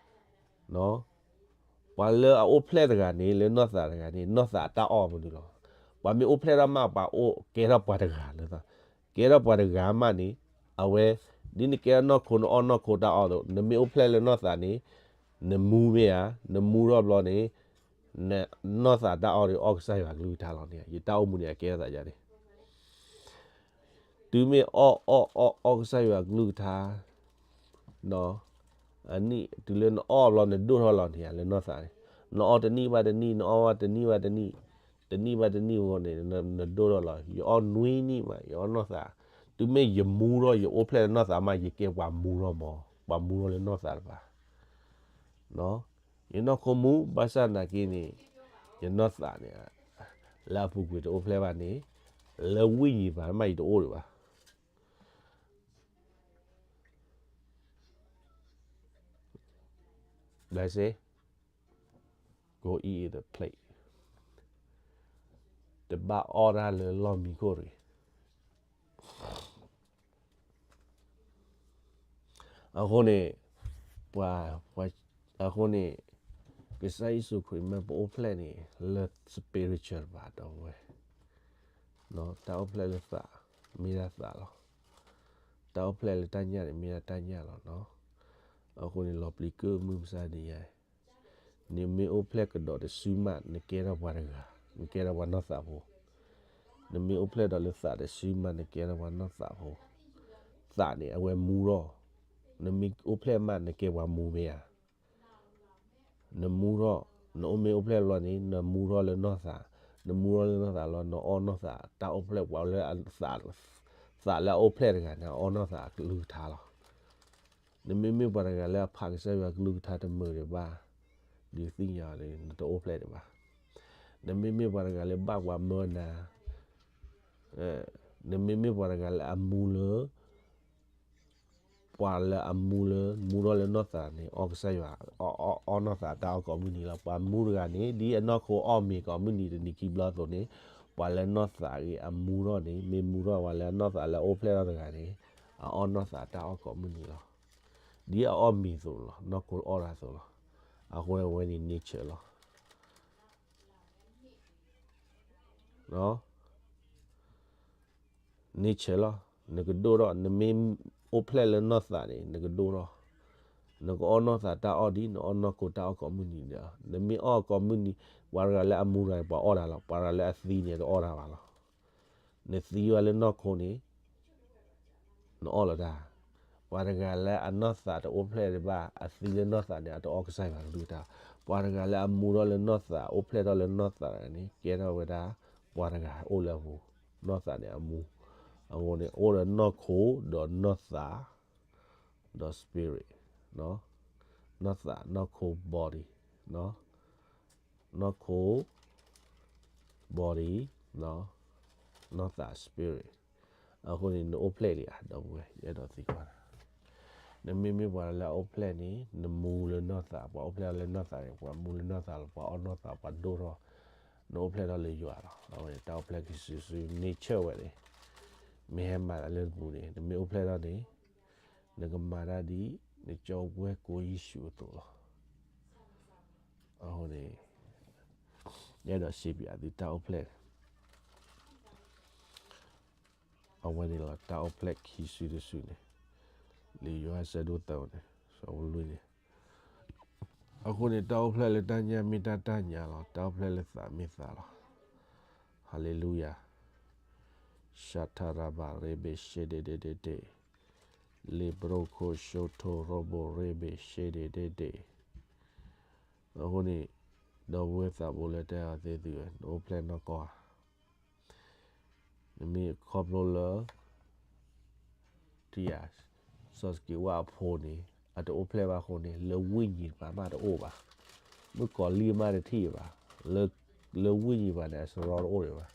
ၤ. ပှၤလၢအအိၣ်ဖျဲၣ်တဂၤန့ၣ် လၢနီၢ်သးတဂၤန့ၣ် နီၢ်သးအတၢ်အီၣ်မနုၤလီၤ. ပှၤမ့ၢ်အိၣ်ဖျဲၣ်ထီၣ်မး ပှၤအိၣ်ကဲထီၣ်ပှၤတဂၤလၢ, ကဲထီၣ်ပှၤတဂၤမးန့ၣ်, အဝဲ, ဒ်နကဲထီၣ်နီၢ်ခိ နအီၣ်နီၢ်ခိတၢ်အီၣ်ဒီး နမ့ၢ်အိၣ်ဖျဲၣ်လၢနီၢ်သးန့ၣ်, နမူမ့ၢ်ဧါ, နမူထီၣ်ဘျီန့ၣ်, နီၢ်သးတၢ်အီၣ်ဒီး အီၣ်ကစၢ်ယွၤကလုၢ်ကထါလီၤန့ၣ်, ယတၢ်အိၣ်မူန့ၣ် အကဲထီၣ်သးယါန့ၣ် တုၤမ့ၢ်အီၣ်အီၣ်အီၣ်အီၣ်ကစၢ်ယွၤကလုၢ်ကထါ, အနံၣ်တုၤလၢနအီၣ်ဘျီ နဒိၣ်ထီၣ်လီၤန့ၣ်ဧါ လၢနီၢ်သးန့ၣ်, နအီၣ်တနံၣ်ဘၣ်တနံၣ် နအီၣ်ဘၣ်တနံၣ်ဘၣ်တနံၣ်, တနံၣ်ဘၣ်တနံၣ်အဂီၢ်န့ၣ် နဒိၣ်ထီၣ်လီၤ. ယအီၣ်နွံနံၣ်မး ယအီၣ်နီၢ်သး, တုၤမ့ၢ်ယမူထီၣ် ယအိၣ်ဖျဲၣ်လၢနီၢ်သးမး ယကဲပှၤမူထီၣ်မး, ပှၤမူထီၣ်လၢနီၢ်သးတဖၣ် ယနီၢ်ခိမူ ဘၣ်ဆၣ်နာ်က့န့ၣ် ယနီၢ်သးန့ၣ် လၢအပူၤကွံာ်တအိၣ်ဖျဲၣ်ဘၣ်န့ၣ် လၢဝိညာဉ်ဘၣ်မး ယတအိၣ်ဒံးဘၣ်. ဘၣ်ဆၣ် go eat the plate တဘၣ်အီၣ်တၢ်လၢလီၢ်မံခိၣ်တဂ့ၤ. အဃိန့ၣ် ပှၤ ပှၤ အဃိန့ၣ် ကစၢ်ယ့ၣ်ၡူးခရံာ်မ့ၢ်ပအိၣ်ဖျဲၣ်န့ၣ် လၢ spiritual ဘၣ်ဒီပုၢ်ဝဲၢ်, တၢ်အိၣ်ဖျဲၣ်လၢသး မ့ၢ်ဒၣ်သးလီၤ. တၢ်အိၣ်ဖျဲၣ်လၢတၢ်ညၣ်န့ၣ် မ့ၢ်ဒၣ်တၢ်ညၣ်လီၤနီၤ. အဃိန့ၣ် လီၤပျံၤကုၢ်မုၢ်မဆါတနံၤညါ နမ့ၢ်အိၣ်ဖျဲၣ်ကဒီးတစုမး နကဲထီၣ်ပှၤတဂၤ, နကဲထီၣ်ပှၤနီၢ်သးဖိ. နမ့ၢ်အိၣ်ဖျဲၣ်ဒီးလၢသးတစုမး နကဲထီၣ်ပှၤနီၢ်သးဖိ. သးန့ၣ် အဝဲမူထီၣ်, နမ့ၢ်အိၣ်ဖျဲၣ်မး နကဲပှၤမူမ့ၢ်ဧါ. နမူထီၣ်, နအိၣ်မ့ၢ်အိၣ်ဖျဲၣ်လီၤန့ၣ် နမူထီၣ်လၢနီၢ်သး, နမူထီၣ်လၢနီၢ်သးလီၤ နအီၣ်နီၢ်သး တၢ်အိၣ်ဖျဲၣ်ပှၤလၢ သးလၢအအိၣ်ဖျဲၣ်တဂၤန့ၣ် အအီၣ်နီၢ်သးအကလုၢ်ကထါလီၤ. နမ့မ့ၢ်ပှၤတဂၤလၢအဖးကစၢ်ယွၤကလုၢ်ကထါတမုာ်ဒံးဘၣ်, ဒုးသ့ၣ်ညါအီၤန့ၣ် နတအိၣ်ဖျဲၣ်ဒံးဘၣ်. နမ့မ့ၢ်ပှၤတဂၤလၢဘၣ်ပှၤမၢနၤ, နမ့မ့ၢ်ပှၤတဂၤလၢအမူလၢ ပှၤလၢအမူလၢ မူထီၣ်လၢနီၢ်သးန့ၣ် အီၣ်ကစၢ်ယွၤ, အီၣ်နီၢ်သးတၢ်အီၣ်ကိးမုၢ်နံၤလီၤ. ပှၤမူတဂၤန့ၣ် ဒ်အနီၢ်ခိအီၣ်မ့ၤကိးမုၢ်နံၤတနံၤခံဘျီအသိးန့ၣ်, ပှၤလၢနီၢ်သးဂ့ၤအမူထီၣ်န့ၣ် မ့ၢ်မူထီၣ်ပှၤလၢအနီၢ်သးလၢအအိၣ်ဖျဲၣ်ထီၣ်တဂၤန့ၣ် အအီၣ်နီၢ်သးတၢ်အီၣ်ကိးမုၢ်နံၤလီၤ. ဒ်အအီၣ်မ့ၤအသိးလီၤ, နီၢ်ခိအီၣ်တၢ်အသိးလီၤ. အဃိန့ၣ်အဝဲန့ၣ် nature လီၤ. nature လီၤ. နကဒိၣ်ထီၣ်, နမ့ၢ်အိၣ်ဖျဲၣ်လၢနီၢ်သးန့ၣ် နကဒိၣ်ထီၣ်, နကအီၣ်နီၢ်သးတၢ်အီၣ်ဒ် နအီၣ်နီၢ်ခိတၢ်အီၣ်ကိးမုၢ်နံၤဒီး, နမ့ၢ်အီၣ်ကိးမုၢ်နံၤ, ပှၤတဂၤလၢအမူတဂၤန့ၣ် ပှၤအီၣ်တၢ်လီၤ, ပှၤတဂၤလၢအသံန့ၣ် တအီၣ်တၢ်ဘၣ်လီၤ. နသံဝဲလၢနီၢ်ခိန့ၣ် နအီၣ်လီၤတၢ်, ပှၤတဂၤလၢအနီၢ်သးတအိၣ်ဖျဲၣ်ဒံးဘၣ် အသံလၢနီၢ်သးန့ၣ် အတအီၣ်ကစၢ်ယွၤကလုၢ်ကထါ, ပှၤတဂၤလၢအမူထီၣ်လၢနီၢ်သး အိၣ်ဖျဲၣ်ထီၣ်လၢနီၢ်သးတဂၤန့ၣ် ကဲထီၣ်ဝဲဒၣ် ပှၤတဂၤအိၣ်လၢအပူၤ, နီၢ်သးန့ၣ်အမူ, အဃိန့ၣ် အိၣ်ဒီးနီၢ်ခိဒီးနီၢ်သး ဒီး spirit, နီၢ်သး နီၢ်ခိ body, နီၢ်ခိ body, နီၢ်သး spirit, အဃိန့ၣ် နအိၣ်ဖျဲၣ်ဒံးဧါ ဒီပုၢ်ဝဲၢ် ယအဲၣ်ဒိးသံကွၢ်နၤ, နမ့မ့ၢ်ပှၤလၢအအိၣ်ဖျဲၣ်န့ၣ် နမူလၢနီၢ်သး, ပှၤအိၣ်ဖျဲၣ်လၢနီၢ်သးန့ၣ် ပှၤမူလၢနီၢ်သးလီၤ, ပှၤအီၣ်နီၢ်သး ပှၤဒိၣ်ထီၣ်, နအိၣ်ဖျဲၣ်ထီၣ်လၢယွၤလီၤ. အဝဲန့ၣ် တၢ်အိၣ်ဖျဲၣ်ခံစုတစု nature ဝဲန့ၣ် မ့ၢ်ဟဲမၤသးလၢနပူၤန့ၣ် နမ့ၢ်အိၣ်ဖျဲၣ်ထီၣ်န့ၣ် နကမၤတၢ်ဒ် နကၠီဝဲကိယ့ၣ်ၡူးအသိးလီၤ. အဃိန့ၣ် ယအဲၣ်ဒိးစံးဘၣ်သုတၢ်အိၣ်ဖျဲၣ်န့ၣ် အဝဲန့ၣ်လီၤ. တၢ်အိၣ်ဖျဲၣ်ခံစုတစုန့ၣ် လံာ်ယိၤဟၣ်ဆၢဒိၣ်သၢန့ၣ် ဆၢဖိလွံၢ်န့ၣ်, အဃိန့ၣ် တၢ်အိၣ်ဖျဲၣ်လၢတၢ်ညၣ်မ့ၢ်တၢ်တၢ်ညၣ်လီၤ. တၢ်အိၣ်ဖျဲၣ်လၢသးမ့ၢ်သးလီၤ. ဟၤလ့လူယၤ. ရှထရဘရ့ဘ့ၣ်ရှ့ဒ့ဒ့ဒ့ဒ့, လ့ဘြိခိၣ်ရှိထိရိဘိရ့ဘ့ၣ်ရှ့ဒ့ဒ့ဒ့. အဃိန့ၣ် ဒီပုၢ်ဝဲၢ်သးဘိလၢတဲအီၤသ့ၣ်သုဧၢ, နအိၣ်ဖျဲၣ်နီၢ်ကီၢ်ဧါ. နမ့ၢ်ခီဖျိလၢ ထံဧါ, စီၤစက့းဝါအဖိန့ၣ် အတအိၣ်ဖျဲၣ်ဘၣ်အဃိန့ၣ် လၢဝိညာဉ်တပၤမးတအိၣ်ဘၣ်, မုၣ်ကီၤလံၢ်မးတထံၣ်ဘၣ်, လၢ လၢဝိညာဉ်တပၤန့ၣ် အစရီတအိၣ်ဒံးဘၣ်.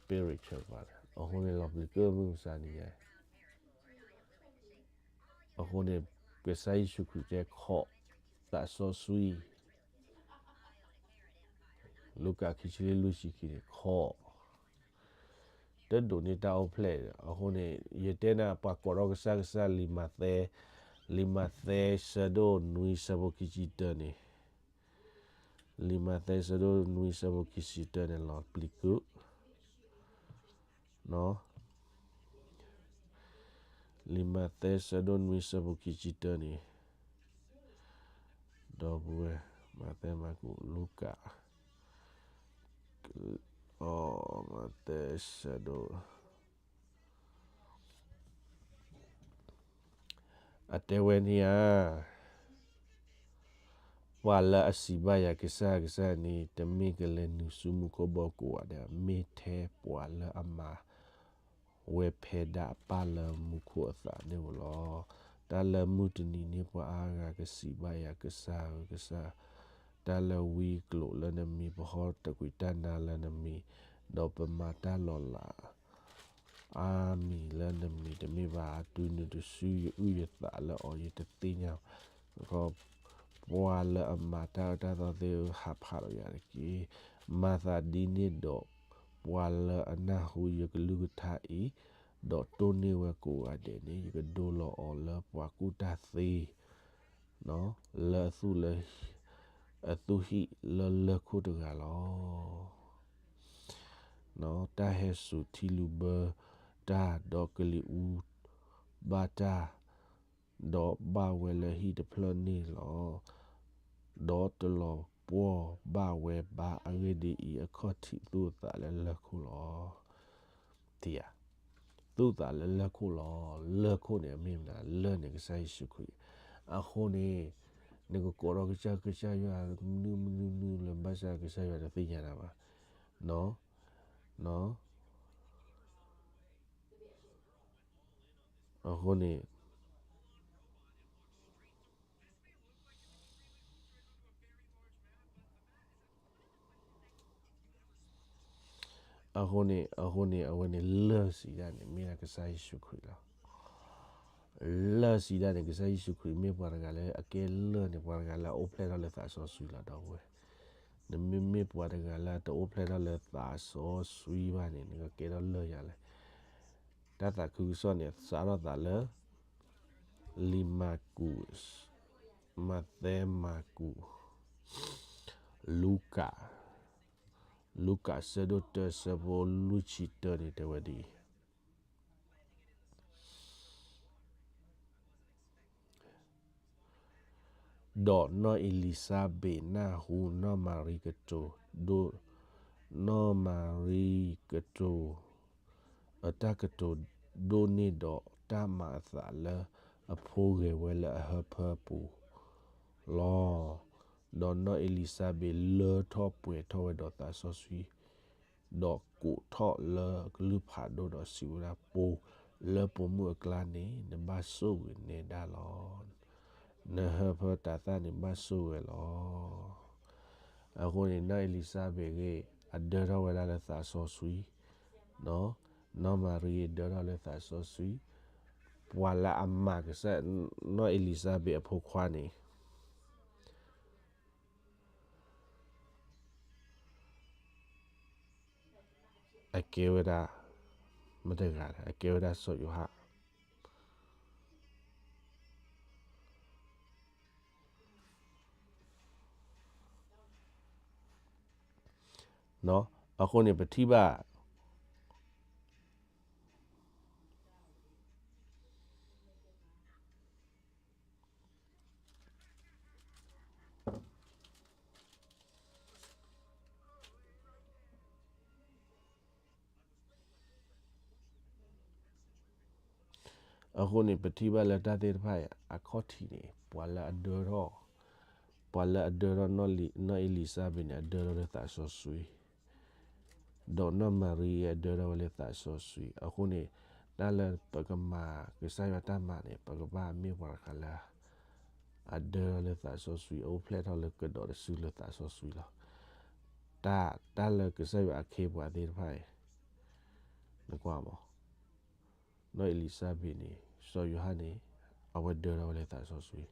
spiritual ဘၣ်န့ၣ် အဃိန့ၣ် လီၤပျံၤကၢၢ်မုၢ်မဆါနံၤညါ အဃိန့ၣ် ကစၢ်ယ့ၣ်ၡူးခရံာ်တဲခီၣ် သးစီဆှံ လူၤကၣ်ခံဆံလွံၢ်ဆံခံန့ၣ် ခီၣ် တဒိးန့ၢ်တၢ်အိၣ်ဖျဲၣ်. အဃိန့ၣ် ယတဲနၤ ပှၤကိးထီၣ်ကစၢ်ကစၢ် လံာ်မးသဲ လံာ်မးသဲဆၢဒိၣ်နွံဆၢဖိခံဆံတၢန့ၣ် လံာ်မးသဲဆၢဒိၣ်နွံဆၢဖိခံဆံတၢန့ၣ် လီၤပျံၤကၢၢ် လံာ်မးသဲဆၢဒိၣ်နွံဆၢဖိခံဆံတၢန့ၣ် ဒီပုၢ်ဝဲၢ် မးသဲ မၢ်ကူး လူၤကၣ် အ မးသဲဆၢဒိၣ် အတဲဝဲန့ၣ်ဧါ. ပှၤလၢအစံးဘၣ်ယၤကစၢ်ကစၢ်န့ၣ် တမ့ၢ်ကလဲၤနုာ်ဆူမူခိၣ်ဘီမုၢ်ကိးဂၤဒဲး, မ့ၢ်ထဲပှၤလၢအမၤဝဲဖဲဒၣ်အပၢ်လၢမူခိၣ်အသးန့ၣ်ဧိၤလီၤ. တၢ်လၢမုၢ်တနံၤန့ၣ် ပှၤအါဂၤကစံးဘၣ်ယၤကစၢ်ဧၢကစၢ်, တၢ်လၢဝံကျိာ်လၢနမံၤ ပဟီၣ်တကွံာ်တၢ်နါလၢနမံၤ, ဒီးပမၤတၢ်လီၤလး အါမံၤလၢနမံၤတမ့ၢ်ဘၣ်, တုၤနုၤတစုယအုၣ်ယသးလၢအီၤ ယတသ့ၣ်ညါဘၣ်. ပှၤလၢအမၤတၢ်အၢတၢ်သီသ့ၣ်ဧၢ, ဟးဖးလီၤယၤတက့ၢ်. မၤသးဒ်န့ၣ်ဒီး ပှၤလၢအနၢ်ဟူယကလုၢ်ကထါအံၤ, ဒီးတိၢ်န့ၢ်ဝဲကိးဂၤဒဲးန့ၣ်, ယကဒိလီၤအီၤလၢပှၤကူၣ်တၢ်သ့ လၢအသူၣ်လၢ အသူၣ်ဟံၣ်လၢလၢၢ်ခိၣ်တဂၤလီၤ. တၢ်ဟဲစိာ်ထံလုၢ်ဘၢတၢ်, ဒီးကလံၤအူဘၣ်တၢ်, ဒီးဘၣ်ဝဲလၢဟံၣ်တဖျၢၣ်န့ၣ်လီၤ. ဒီးတလီၤပှီၢ်ဘၣ်ဝဲဘၣ်. အဂ့ၢ်ဒ်အံၤ, အခီၣ်ထံးသူၣ်အသးလၢလၢၢ်ခိၣ်လီၤ. ထံဧါ, သူၣ်သးလၢလၢၢ်ခိၣ်လီၤ. လၢၢ်ခိၣ်န့ၣ် အမ့ၢ်မနုၤ, လၢၢ်န့ၣ် ကစၢ်ယ့ၣ်ၡူးခရံာ်. အဃိန့ၣ် နကကိးထီၣ်ကစၢ် ကစၢ်ယွၤ မနုၤမနုၤမနုၤလၢၤဘၣ်ဆၣ် ကစၢ်ယွၤတသ့ၣ်ညါနၤဘၣ်. အဃိန့ၣ် အဃိန့ၣ် အဃိန့ၣ် အဝဲန့ၣ်လၢၢ်စံးဒၣ်န့ၣ် မ့ၢ်ဒၣ်ကစၢ်ယ့ၣ်ၡူးခရံာ်လီၤ. လၢၢ်စံးဒၣ်န့ၣ် ကစၢ်ယ့ၣ်ၡူးခရံာ်မ့ၢ်ပှၤတဂၤလၢအကဲလၢၢ်န့ၣ် ပှၤတဂၤလၢအအိၣ်ဖျဲၣ်ထီၣ်လၢသးစီဆှံလီၤ ဒီပုၢ်ဝဲၢ်. နမ့မ့ၢ်ပှၤတဂၤလၢတအိၣ်ဖျဲၣ်ထီၣ်လၢသးစီဆှံဘၣ်န့ၣ် နကကဲထီၣ်လၢၢ်ယၤလဲၣ်. တၢ်သးခုကစီၣ်န့ၣ် စးထီၣ်သးလၢ လံာ်မၢ်ကူး, မးသဲ, မၢ်ကူး, လူၤကၣ်, လူၤကၣ်ဆၢဒိၣ်တၢ ဆၢဖိလွံၢ်ဆံတၢန့ၣ် တဲဝဲဒ်အံၤ, ဒီးနီၢ်အ့လံၤစါဘ့းနၢ်ဟူနီၢ်မၤရံကတိၤဒိ, နီၢ်မၤရံကတိၤ အတၢ်ကတိၤဒိၣ်န့ၢ်ဒီးတၢ်မၤအသးလၢအဖိဂဲၤဝဲလၢအဟၢဖၢပူၤလီၤ. ဒီးနီၢ်အ့လံၤစါဘ့းလၢထီၣ်ပှဲၤထီၣ်ဝဲဒီးသးစီဆှံ, ဒီးကိးထီၣ်လၢကလုၢ်ဖးဒိၣ်ဒီးစံးဝဲဒၣ်, ပိာ်လၢပိာ်မုၣ်အကျါန့ၣ် နဘၣ်ဆိၣ်ဂ့ၤနဲဒၣ်လီၤ. နဟၢဖၢတၤသၣ်န့ၣ်ဘၣ်ဆိၣ်ဂ့ၤလီၤ. အဃိန့ၣ် နီၢ်အ့လံၤစါဘ့းဂ့ၤ အဒၢထီၣ်ဝဲဒၣ်လၢသးစီဆှံ, နီၢ်မၤရံအဒၢထီၣ်လၢသးစီဆှံ, ပှၤလၢအမၤကစၢ် နီၢ်အ့လံၤစါဘ့းအဖိခွါန့ၣ် အကဲဝဲဒၣ် မတဂၤ အကဲဝဲဒၣ်စီၤယိၤဟၣ်. အဃိန့ၣ် ပထံၣ်ဘၣ် အဃိန့ၣ် ပထံၣ်ဘၣ်လၢတၢ်သ့ၣ်တဖၣ်အံၤ အခီၣ်ထံးန့ၣ် ပှၤလၢအဒၢထီၣ်, ပှၤလၢအဒၢထီၣ် နီၢ်အ့လံၤစါဘ့းန့ၣ် အဒၢထီၣ်လၢသးစီဆှံ, ဒီးနီၢ်မၤရံအဒၢထီၣ်ဝဲလၢသးစီဆှံ. အဃိန့ၣ် တၢ်လၢပကမၤကစၢ်ယွၤတၢ်မၤန့ၣ် ပကဘၣ်မ့ၢ်ပှၤတဂၤလၢ အဒၢထီၣ်လၢသးစီဆှံ, အအိၣ်ဖျဲၣ်ထီၣ်လၢကဒီးတစုလၢသးစီဆှံလီၤ. တၢ်, တၢ်လၢကစၢ်ယွၤအခ့အပှၤသ့ၣ်တဖၣ်အံၤ, နကွၢ်မး, နီၢ်အ့လံၤစါဘ့းန့ၣ် စီၤယိၤဟၣ်န့ၣ် အဝဲဒၢထီၣ်ဝဲလၢသးစီဆှံ, ဒီး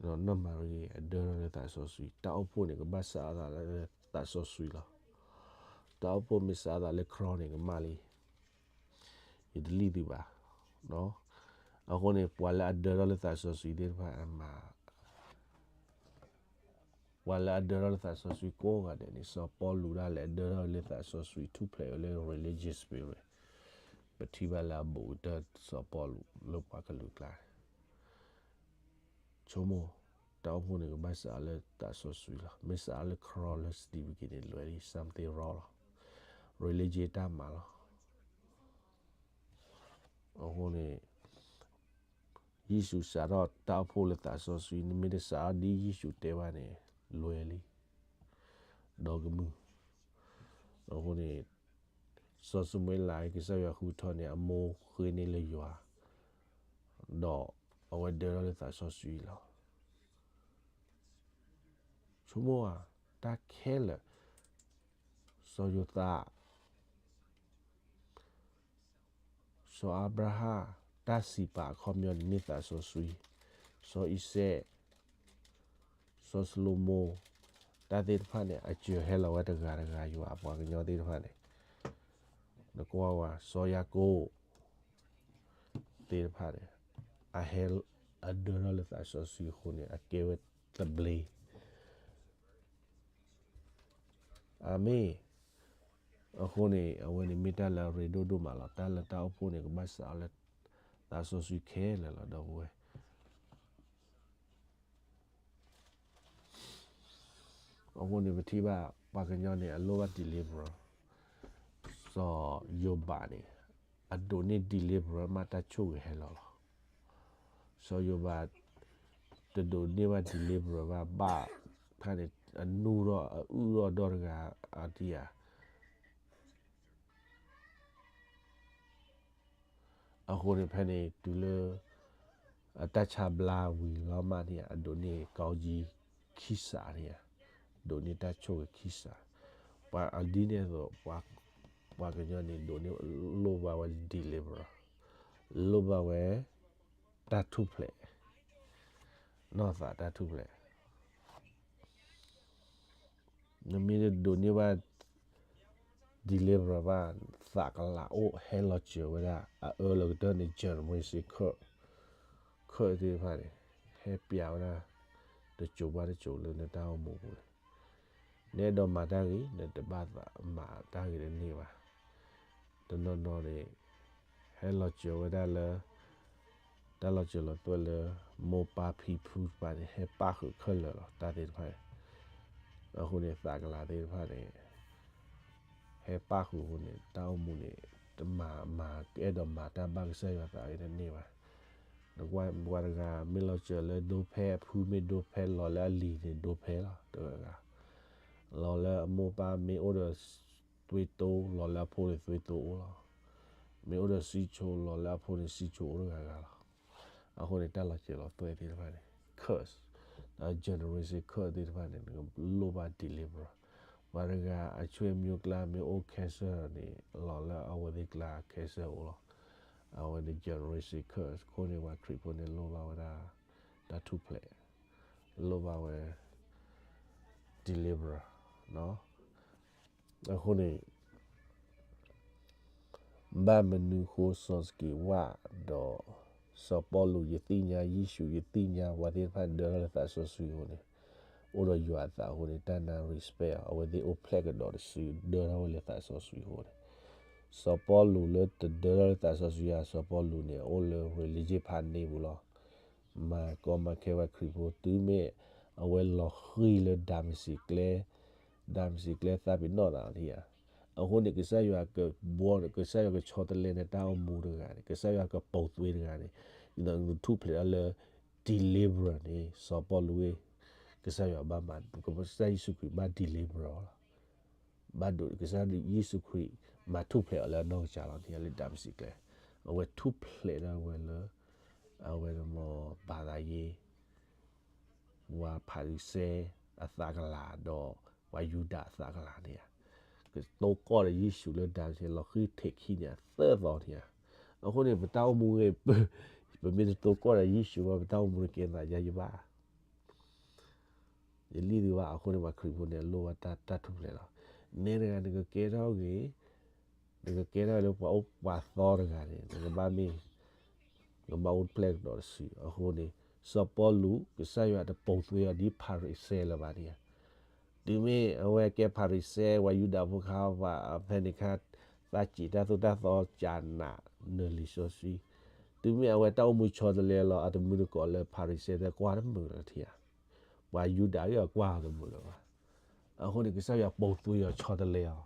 နီၢ်မၤရံအဒၢထီၣ်လၢသးစီဆှံ. တၢ်အိၣ်ဖှိၣ်န့ၣ် ကဘၣ်စးထီၣ်သးလၢသးစီဆှံလီၤ. တၢ်အိၣ်ဖှိၣ်မ့ၢ်စးထီၣ်သးလၢခရီန့ၣ် ကမၣ်လံ, ယတလံၣ်သုဘၣ်. အဃိန့ၣ် ပှၤလၢအဒၢထီၣ်လၢသးစီဆှံသ့ၣ်တဖၣ်အမၤ ပှၤလၢအဒၢထီၣ်လၢသးစီဆှံကိးဂၤဒဲးန့ၣ် စီၤပီလူးဒၣ်လဲာ်အဒၢထီၣ်လၢသးစီဆှံ ထူၣ်ဖျဲးဝဲလၢ religious spirit. ပထံၣ်ဘၣ်လၢအဘူးကတၢၢ်စီၤပီလူးလၢပှၤကလုာ်အကျါန့ၣ်, ဆိကမိၣ်, တၢ်အိၣ်ဖှိၣ်န့ၣ် ကဘၣ်စးထီၣ်လၢသးစီဆှံလီၤ. မ့ၢ်စးထီၣ်လၢခရီလၢစတံးပက့ၤန့ၣ် လွဲၤလံ something wrong လီၤ. religion တၢ်မၤလီၤ. အဃိန့ၣ် ယ့ၣ်ၡူးစးထီၣ်တၢ်အိၣ်ဖှိၣ်လၢသးစီဆှံ နမ့ၢ်တစးထီၣ်ဒ်ယ့ၣ်ၡူးတဲဘၣ်န့ၣ် လွဲလံ, ဒီးကမုာ်. အဃိန့ၣ် စီၤၡမူၤအ့လး ကစၢ်ယွၤဃုထၢန့ၣ် အမိၢ်ဃ့န့ၢ်လၢယွၤ, ဒီးအဝဲဒၢထီၣ်လၢသးစီဆှံလီၤ. ဆိကမိၣ်ဧါ, တၢ်ခဲလၢာ်, စီၤယိၤသး စီၤအၤဘြၤဟၣ်, တၢ်စံးပာ်အခီပညီန့ၣ်မ့ၢ်သးစီဆှံ, စီၤအံၤစဲး, စီၤၡလိၤမိၤ, တၢ်သ့ၣ်တဖၣ်န့ၣ် အစၢၤဟဲလီၤဝဲတဂၤတဂၤ ယွၤအပှၤကညီသ့ၣ်တဖၣ်န့ၣ်, နကွၢ်ဝဲ စီၤယၤကိာ် သ့ၣ်တဖၣ်န့ၣ် အဟဲ အဒၢထီၣ်လၢသးစီဆှံအဃိန့ၣ် အကဲဝဲသဘျ့ အၤမ့ၣ်. အဃိန့ၣ် အဝဲန့ၣ်မ့ၢ်တၢ်လၢအရ့ဒိၣ်ဒိၣ်မးလီၤ. တၢ်လၢတၢ်အိၣ်ဖှိၣ်န့ၣ် ကဘၣ်စးထီၣ်လၢသးစီဆှံခဲလၢာ်လီၤ ဒီပုၢ်ဝဲၢ်. အဃိန့ၣ် ပထံၣ်ဘၣ် ပှၤကညီန့ၣ် အလိၣ်ဘၣ် deliverer, စီၤယိၤဘးန့ၣ် အဒိးန့ၢ် deliverer မး တၢ်ဆိၣ်ဂ့ၤဟဲလီၤလီၤ. စီၤယိၤဘး တဒိးန့ၢ်ဘၣ် deliverer ဘၣ် ဘၣ်ဖဲန့ၣ် အနူၢ်ထီၣ်အအုၣ်ထီၣ်ဒီတဂၤအါဒံဧါ. အဃိန့ၣ် ဖဲန့ၣ် တုၤလၢ အတၢ်ဆါဘျါဝံၤလီၤမးန့ၣ် အဒိးန့ၢ် ကောင်းကြီး ခံစးန့ၣ်ဧါ, ဒိးန့ၢ်တၢ်ဆိၣ်ဂ့ၤခံစး. ပှၤအဒ်န့ၣ်အသိး ပှၤကညီန့ၣ် ဒိးန့ၢ် လိၣ်ဘၣ်ဝဲ deliverer, လိၣ်ဘၣ်ဝဲ တၢ်ထူၣ်ဖျဲး, နီၢ်သးတၢ်ထူၣ်ဖျဲး. နမ့ၢ်တဒိးန့ၢ်ဘၣ် deliverer ဘၣ် သးကလၤအိၣ်ဟဲလီၤစၢၤဝဲဒၣ် အအၢလီၤကတၢၢ်န့ၣ် generation curse, curse သ့ၣ်တဖၣ်န့ၣ် ဟဲပျးဝဲဒၣ် တစိၤဘၣ်တစိၤလၢနတၢ်အိၣ်မူပူၤန့ၣ်, နအဲၣ်ဒိးမၤတၢ်ဂ့ၤ နတဘၣ်သးမၤတၢ်ဂ့ၤတန့ၢ်ဘၣ်. တနီၤနီၤန့ၣ် ဟဲလီၤစၢၤဝဲဒၣ်လၢ တၢ်လီၤစၢၤလီၤသွဲၣ်လၢ မိၢ်ပၢ်ဖံဖုတဖၣ်န့ၣ် ဟဲပၣ်ဃုာ်ခဲလၢာ်လီၤ တၢ်သ့ၣ်တဖၣ်န့ၣ်. အဃိန့ၣ် သးကလၤသ့ၣ်တဖၣ်န့ၣ် ဟဲပၣ်ဃုာ်အဃိန့ၣ် တၢ်အိၣ်မူန့ၣ် တမၤမၤ အဲၣ်ဒိးမၤတၢ်ဘၣ်ကစၢ်ယွၤသးဂ့ၤတန့ၢ်ဘၣ်. နကွၢ်ပှၤတဂၤ မ့ၢ်လီၤစၢၤလၢဒိဖဲ အဖုမ့ၢ်ဒိဖဲ လီၤလၢအလံၤန့ၣ်ဒိဖဲလီၤ တဂၤဂၤ, လီၤလၢအမိၢ်ပၢ်မ့ၢ်အိၣ်ဒီး သွံၣ်တိ လီၤလၢအဖိန့ၣ်သွံၣ်တိအိၣ်လီၤ. မ့ၢ်အိၣ်ဒီးစံၣ်ဆိ လီၤလၢအဖိန့ၣ်စံၣ်ဆိအိၣ်တဂၤဂၤလီၤ. အဃိန့ၣ် တၢ်လီၤစၢၤလီၤသွဲၣ်သ့ၣ်တဖၣ်န့ၣ် curse, ဒီး generation curse သ့ၣ်တဖၣ်န့ၣ် နလိၣ်ဘၣ် deliverer. ပှၤတဂၤအဆွေမျိုးကျါမ့ၢ်အိၣ် cancer န့ၣ် လီၤလၢအဝဲသ့ၣ်ကျါ cancer အိၣ်လီၤ. အဝဲန့ၣ် generation curse အဃိန့ၣ် ပှၤခရံာ်ဖိန့ၣ်လိၣ်ဘၣ်ဝဲဒၣ် တၢ်ထူၣ်ဖျဲး, လိၣ်ဘၣ်ဝဲ deliverer အဃိန့ၣ် ဘၣ်မနုၤဃိစီၤစက့းဝၣ်ဒီး စီၤပီလူး ယသ့ၣ်ညါယ့ၣ်ၡူး ယသ့ၣ်ညါပှၤသ့ၣ်တဖၣ်ဒၢထီၣ်လၢသးစီဆှံအဃိန့ၣ်, အိၣ်ဒီးယွၤအသးအဃိန့ၣ် တၢ်နၢ် respect အီၤ, အဝဲသ့ၣ်အိၣ်ဖျဲၣ်ကဒီးတစု ဒၢထီၣ်ဝဲလၢသးစီဆှံအဃိန့ၣ်, စီၤပီလူးလၢတဒၢထီၣ်လၢသးစီဆှံဧါ, စီၤပီလူးန့ၣ် အိၣ်လၢ religion ဖးန့ၢ်ပူၤလီၤ. မၤကီမၤခဲဝဲခရံာ်ဖိ တုၤမ့ၢ်အဝဲလီၤဃံၤလၢဒၤမစံးကျဲ, ဒၤမစံးကျဲသးပ့ၤနီၣ်တၢ်ဧါ. အဃိန့ၣ် ကစၢ်ယွၤကဘှီန့ၣ် ကစၢ်ယွၤကဆီတလဲနတၢ်အိၣ်မူတဂၤန့ၣ်, ကစၢ်ယွၤကပိာ်သွံတဂၤန့ၣ်, နထူၣ်ဖျဲးဒၣ်လၢ deliverer န့ၣ် စီၤပီလူး, ကစၢ်ယွၤဘၣ်မၤ, ကစၢ်ယ့ၣ်ၡူးခရံာ်ဘၣ် deliverer လီၤ. ဘၣ်ဒိးကစၢ်ယ့ၣ်ၡူးခရံာ် မၤထူၣ်ဖျဲးအီၤလၢအနီၢ်ကစၢ်လီၤန့ၣ် လၢဒၤမစံးကျဲ, အဝဲထူၣ်ဖျဲးဒၣ်ဝဲလၢ အဝဲန့ၣ်မ့ၢ် ဘၤသးယ့ ပှၤဖၤရံၤၡဲအသးကလၤဒီး ပှၤယူဒၤအသးကလၤန့ၣ်ဧါ. ကတိၤကီၢ်ဒီးယ့ၣ်ၡူးလၢဒၤမစံး လီၤဃံၤထဲးခံန့ၣ်ဧါ သၢသီန့ၣ်ဧါ. အဃိန့ၣ် ပတၢ်အိၣ်မူဂ့ၤ, ပမ့ၢ်တတိၤကီၢ်ဒီးယ့ၣ်ၡူးဘၣ် ပတၢ်အိၣ်မူန့ၣ်ကဲသးယါယဘၣ် ယလံၣ်သုဘၣ်. အဃိန့ၣ် ပှၤခရံာ်ဖိန့ၣ် အလိၣ်ဘၣ်တၢ်ထူၣ်ဖျဲးလီၤ. နဲတဂၤ နကကဲထီၣ်ဂ့ၤ, နကကဲထီၣ်လၢပှၤအိၣ်ပှၤသီတဂၤန့ၣ် နကဘၣ်မ့ၢ်, နကဘၣ်အိၣ်ဖျဲၣ်ကဒီးတစု. အဃိန့ၣ် စီၤပီလူး ကစၢ်ယွၤတပိာ်သွံအီၤဒ်ဖၤရံၤၡဲလၢၤဘၣ်န့ၣ်ဧါ. တုၤမ့ၢ်အဝဲကဲဖၤရံၤၡဲ ပှၤယူဒၤဖိခါ ပှၤဖဲန့ၣ်ခါ သးစံးတၢ်သိၣ်တၢ်သီကနးနၢၤလံာ်စီဆှံ, တုၤမ့ၢ်အဝဲတၢ်အိၣ်မူဆီတလဲလီၤ အတမုာ်တကိးလၢဖၤရံၤၡဲ သဲကွၢ်တမုာ်လၢၤထံဧါ. ပှၤယူဒၤအံၤအကွၢ်အီၤတမုာ်လၢၤဘၣ်. အဃိန့ၣ် ကစၢ်ယွၤပိာ်သွံအီၤဆီတလဲအီၤ,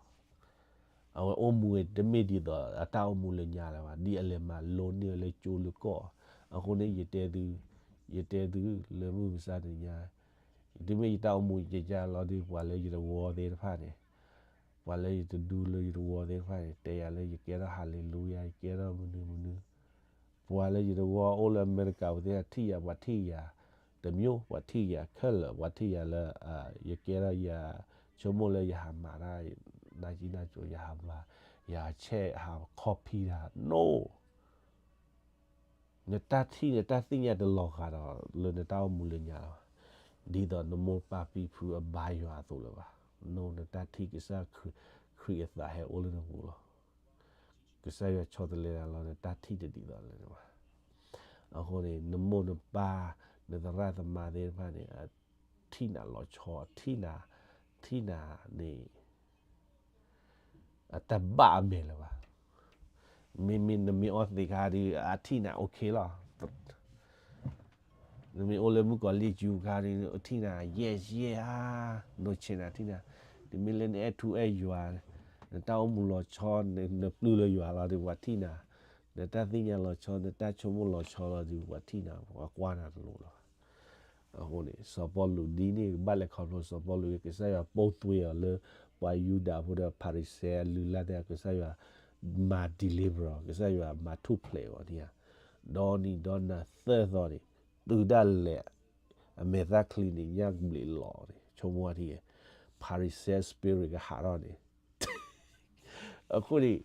အဝဲအိၣ်မူတမ့ၢ်ဒ်သိးအတၢ်အိၣ်မူလၢညါလၢၤဘၣ်, ဒ်အလဲၤမၤလိန့ၢ်ဝဲလၢကၠိလၢကီၢ်, အဃိန့ၣ် ယတဲသု, ယတဲသုလၢမုၢ်မဆါတနံၤညါ, တုၤမ့ၢ်ယတၢ်အိၣ်မူယကဲလီၤဒီး ပှၤလၢယတဝီသ့ၣ်တဖၣ်န့ၣ်, ပှၤလၢယတဒူလၢယတဝီသ့ၣ်တဖၣ်န့ၣ် တဲယၤလၢယကဲထီၣ် hallelujah ယကဲထီၣ်မနုၤမနုၤ, ပှၤလၢယတဝီအိၣ်လၢအမဲရကၤပူၤသ့ၣ်တဖၣ်ထံၣ်ယၤ ပှၤထံၣ်ယၤ, တမျိုး ပှၤထံၣ်ယၤခဲလၢာ် ပှၤထံၣ်ယၤလၢ ယကဲထီၣ်ယၤ ဆိကမိၣ်လၢယဟးမၤတၢ် နၢ်ကံနၢ်ကိ ယဟးမၤ, ယဟးဆဲး ဟး copy တၢ် no နတၢ်ထံၣ်နတၢ်သ့ၣ်ညါတလီၤဂာ်ဒီး လၢနတၢ်အိၣ်မူလၢညါလီၤ. ဒ်သိးနမိၢ်ပၢ်ဖံဖုအဘါယွၤအသိးလၢၤဘၣ်. နတၢ်ထံၣ်ကစၢ်ခရံာ်အသးဟဲအိၣ်လၢနပူၤလီၤ. ကစၢ်ယွၤဆီတလဲနၤလီၤ နတၢ်ထံၣ်တဒ်သိးလၢၤဘၣ်. အဃိန့ၣ် နမိၢ်နပၢ် နသရၣ်သမါသ့ၣ်တဖၣ်န့ၣ် အထံၣ်နၤလီၤဆီ ထံၣ်နၤ, ထံၣ်နၤန့ၣ် အတၢ်ဘၣ်အမဲာ်လၢၤဘၣ်. မ့မ့ၢ်နမ့ၢ်အီသံးခါဒီး အထံၣ်နၤ okay လီၤ. နမ့ၢ်အိၣ်လၢမုၣ်ကီၤလံၢ်စုခါဒီး ထံၣ်နၤ yes yes ဧါ, ဒိးဆဲးနၤထံၣ်နၤ, တုၤမ့ၢ်လၢနအဲၣ်ထူအဲၣ်ယွၤ, နတၢ်အိၣ်မူလီၤဆီ နပျုၢ်လၢယွၤလီၤဒီး ပှၤထံၣ်နၤ, နတၢ်သ့ၣ်ညါလီၤဆီ နတၢ်ဆိကမိၣ်လီၤဆီလီၤဒီး ပှၤထံၣ်နၤ ပှၤကွၢ်နၤတလိၤလီၤ. အဃိန့ၣ် စီၤပီလူးဒ်န့ၣ် ကဘၣ်လဲၤခီဖျိစီၤပီလူး ကစၢ်ယွၤပိာ်သွံအီၤလၢ ပှၤယူဒၤဖိဒီးဖၤရံၤၡဲအလုၢ်အလၢ်သ့ၣ် ကစၢ်ယွၤမၤ deliver အီၤ ကစၢ်ယွၤမၤထူၣ်ဖျဲးအီၤန့ၣ်ဧါ, ဒီနံၤဒီနၤသၢသီန့ၣ် တုၤဒၣ်လဲာ် အမဲာ်သၣ်ချံန့ၣ် ညၣ်ကဘျံးလီၤန့ၣ် ဆိကမိၣ်ဝဲထံၣ် ဖၤရံၤၡဲ spirit ကဟးထီၣ်န့ၣ် အဃိန့ၣ်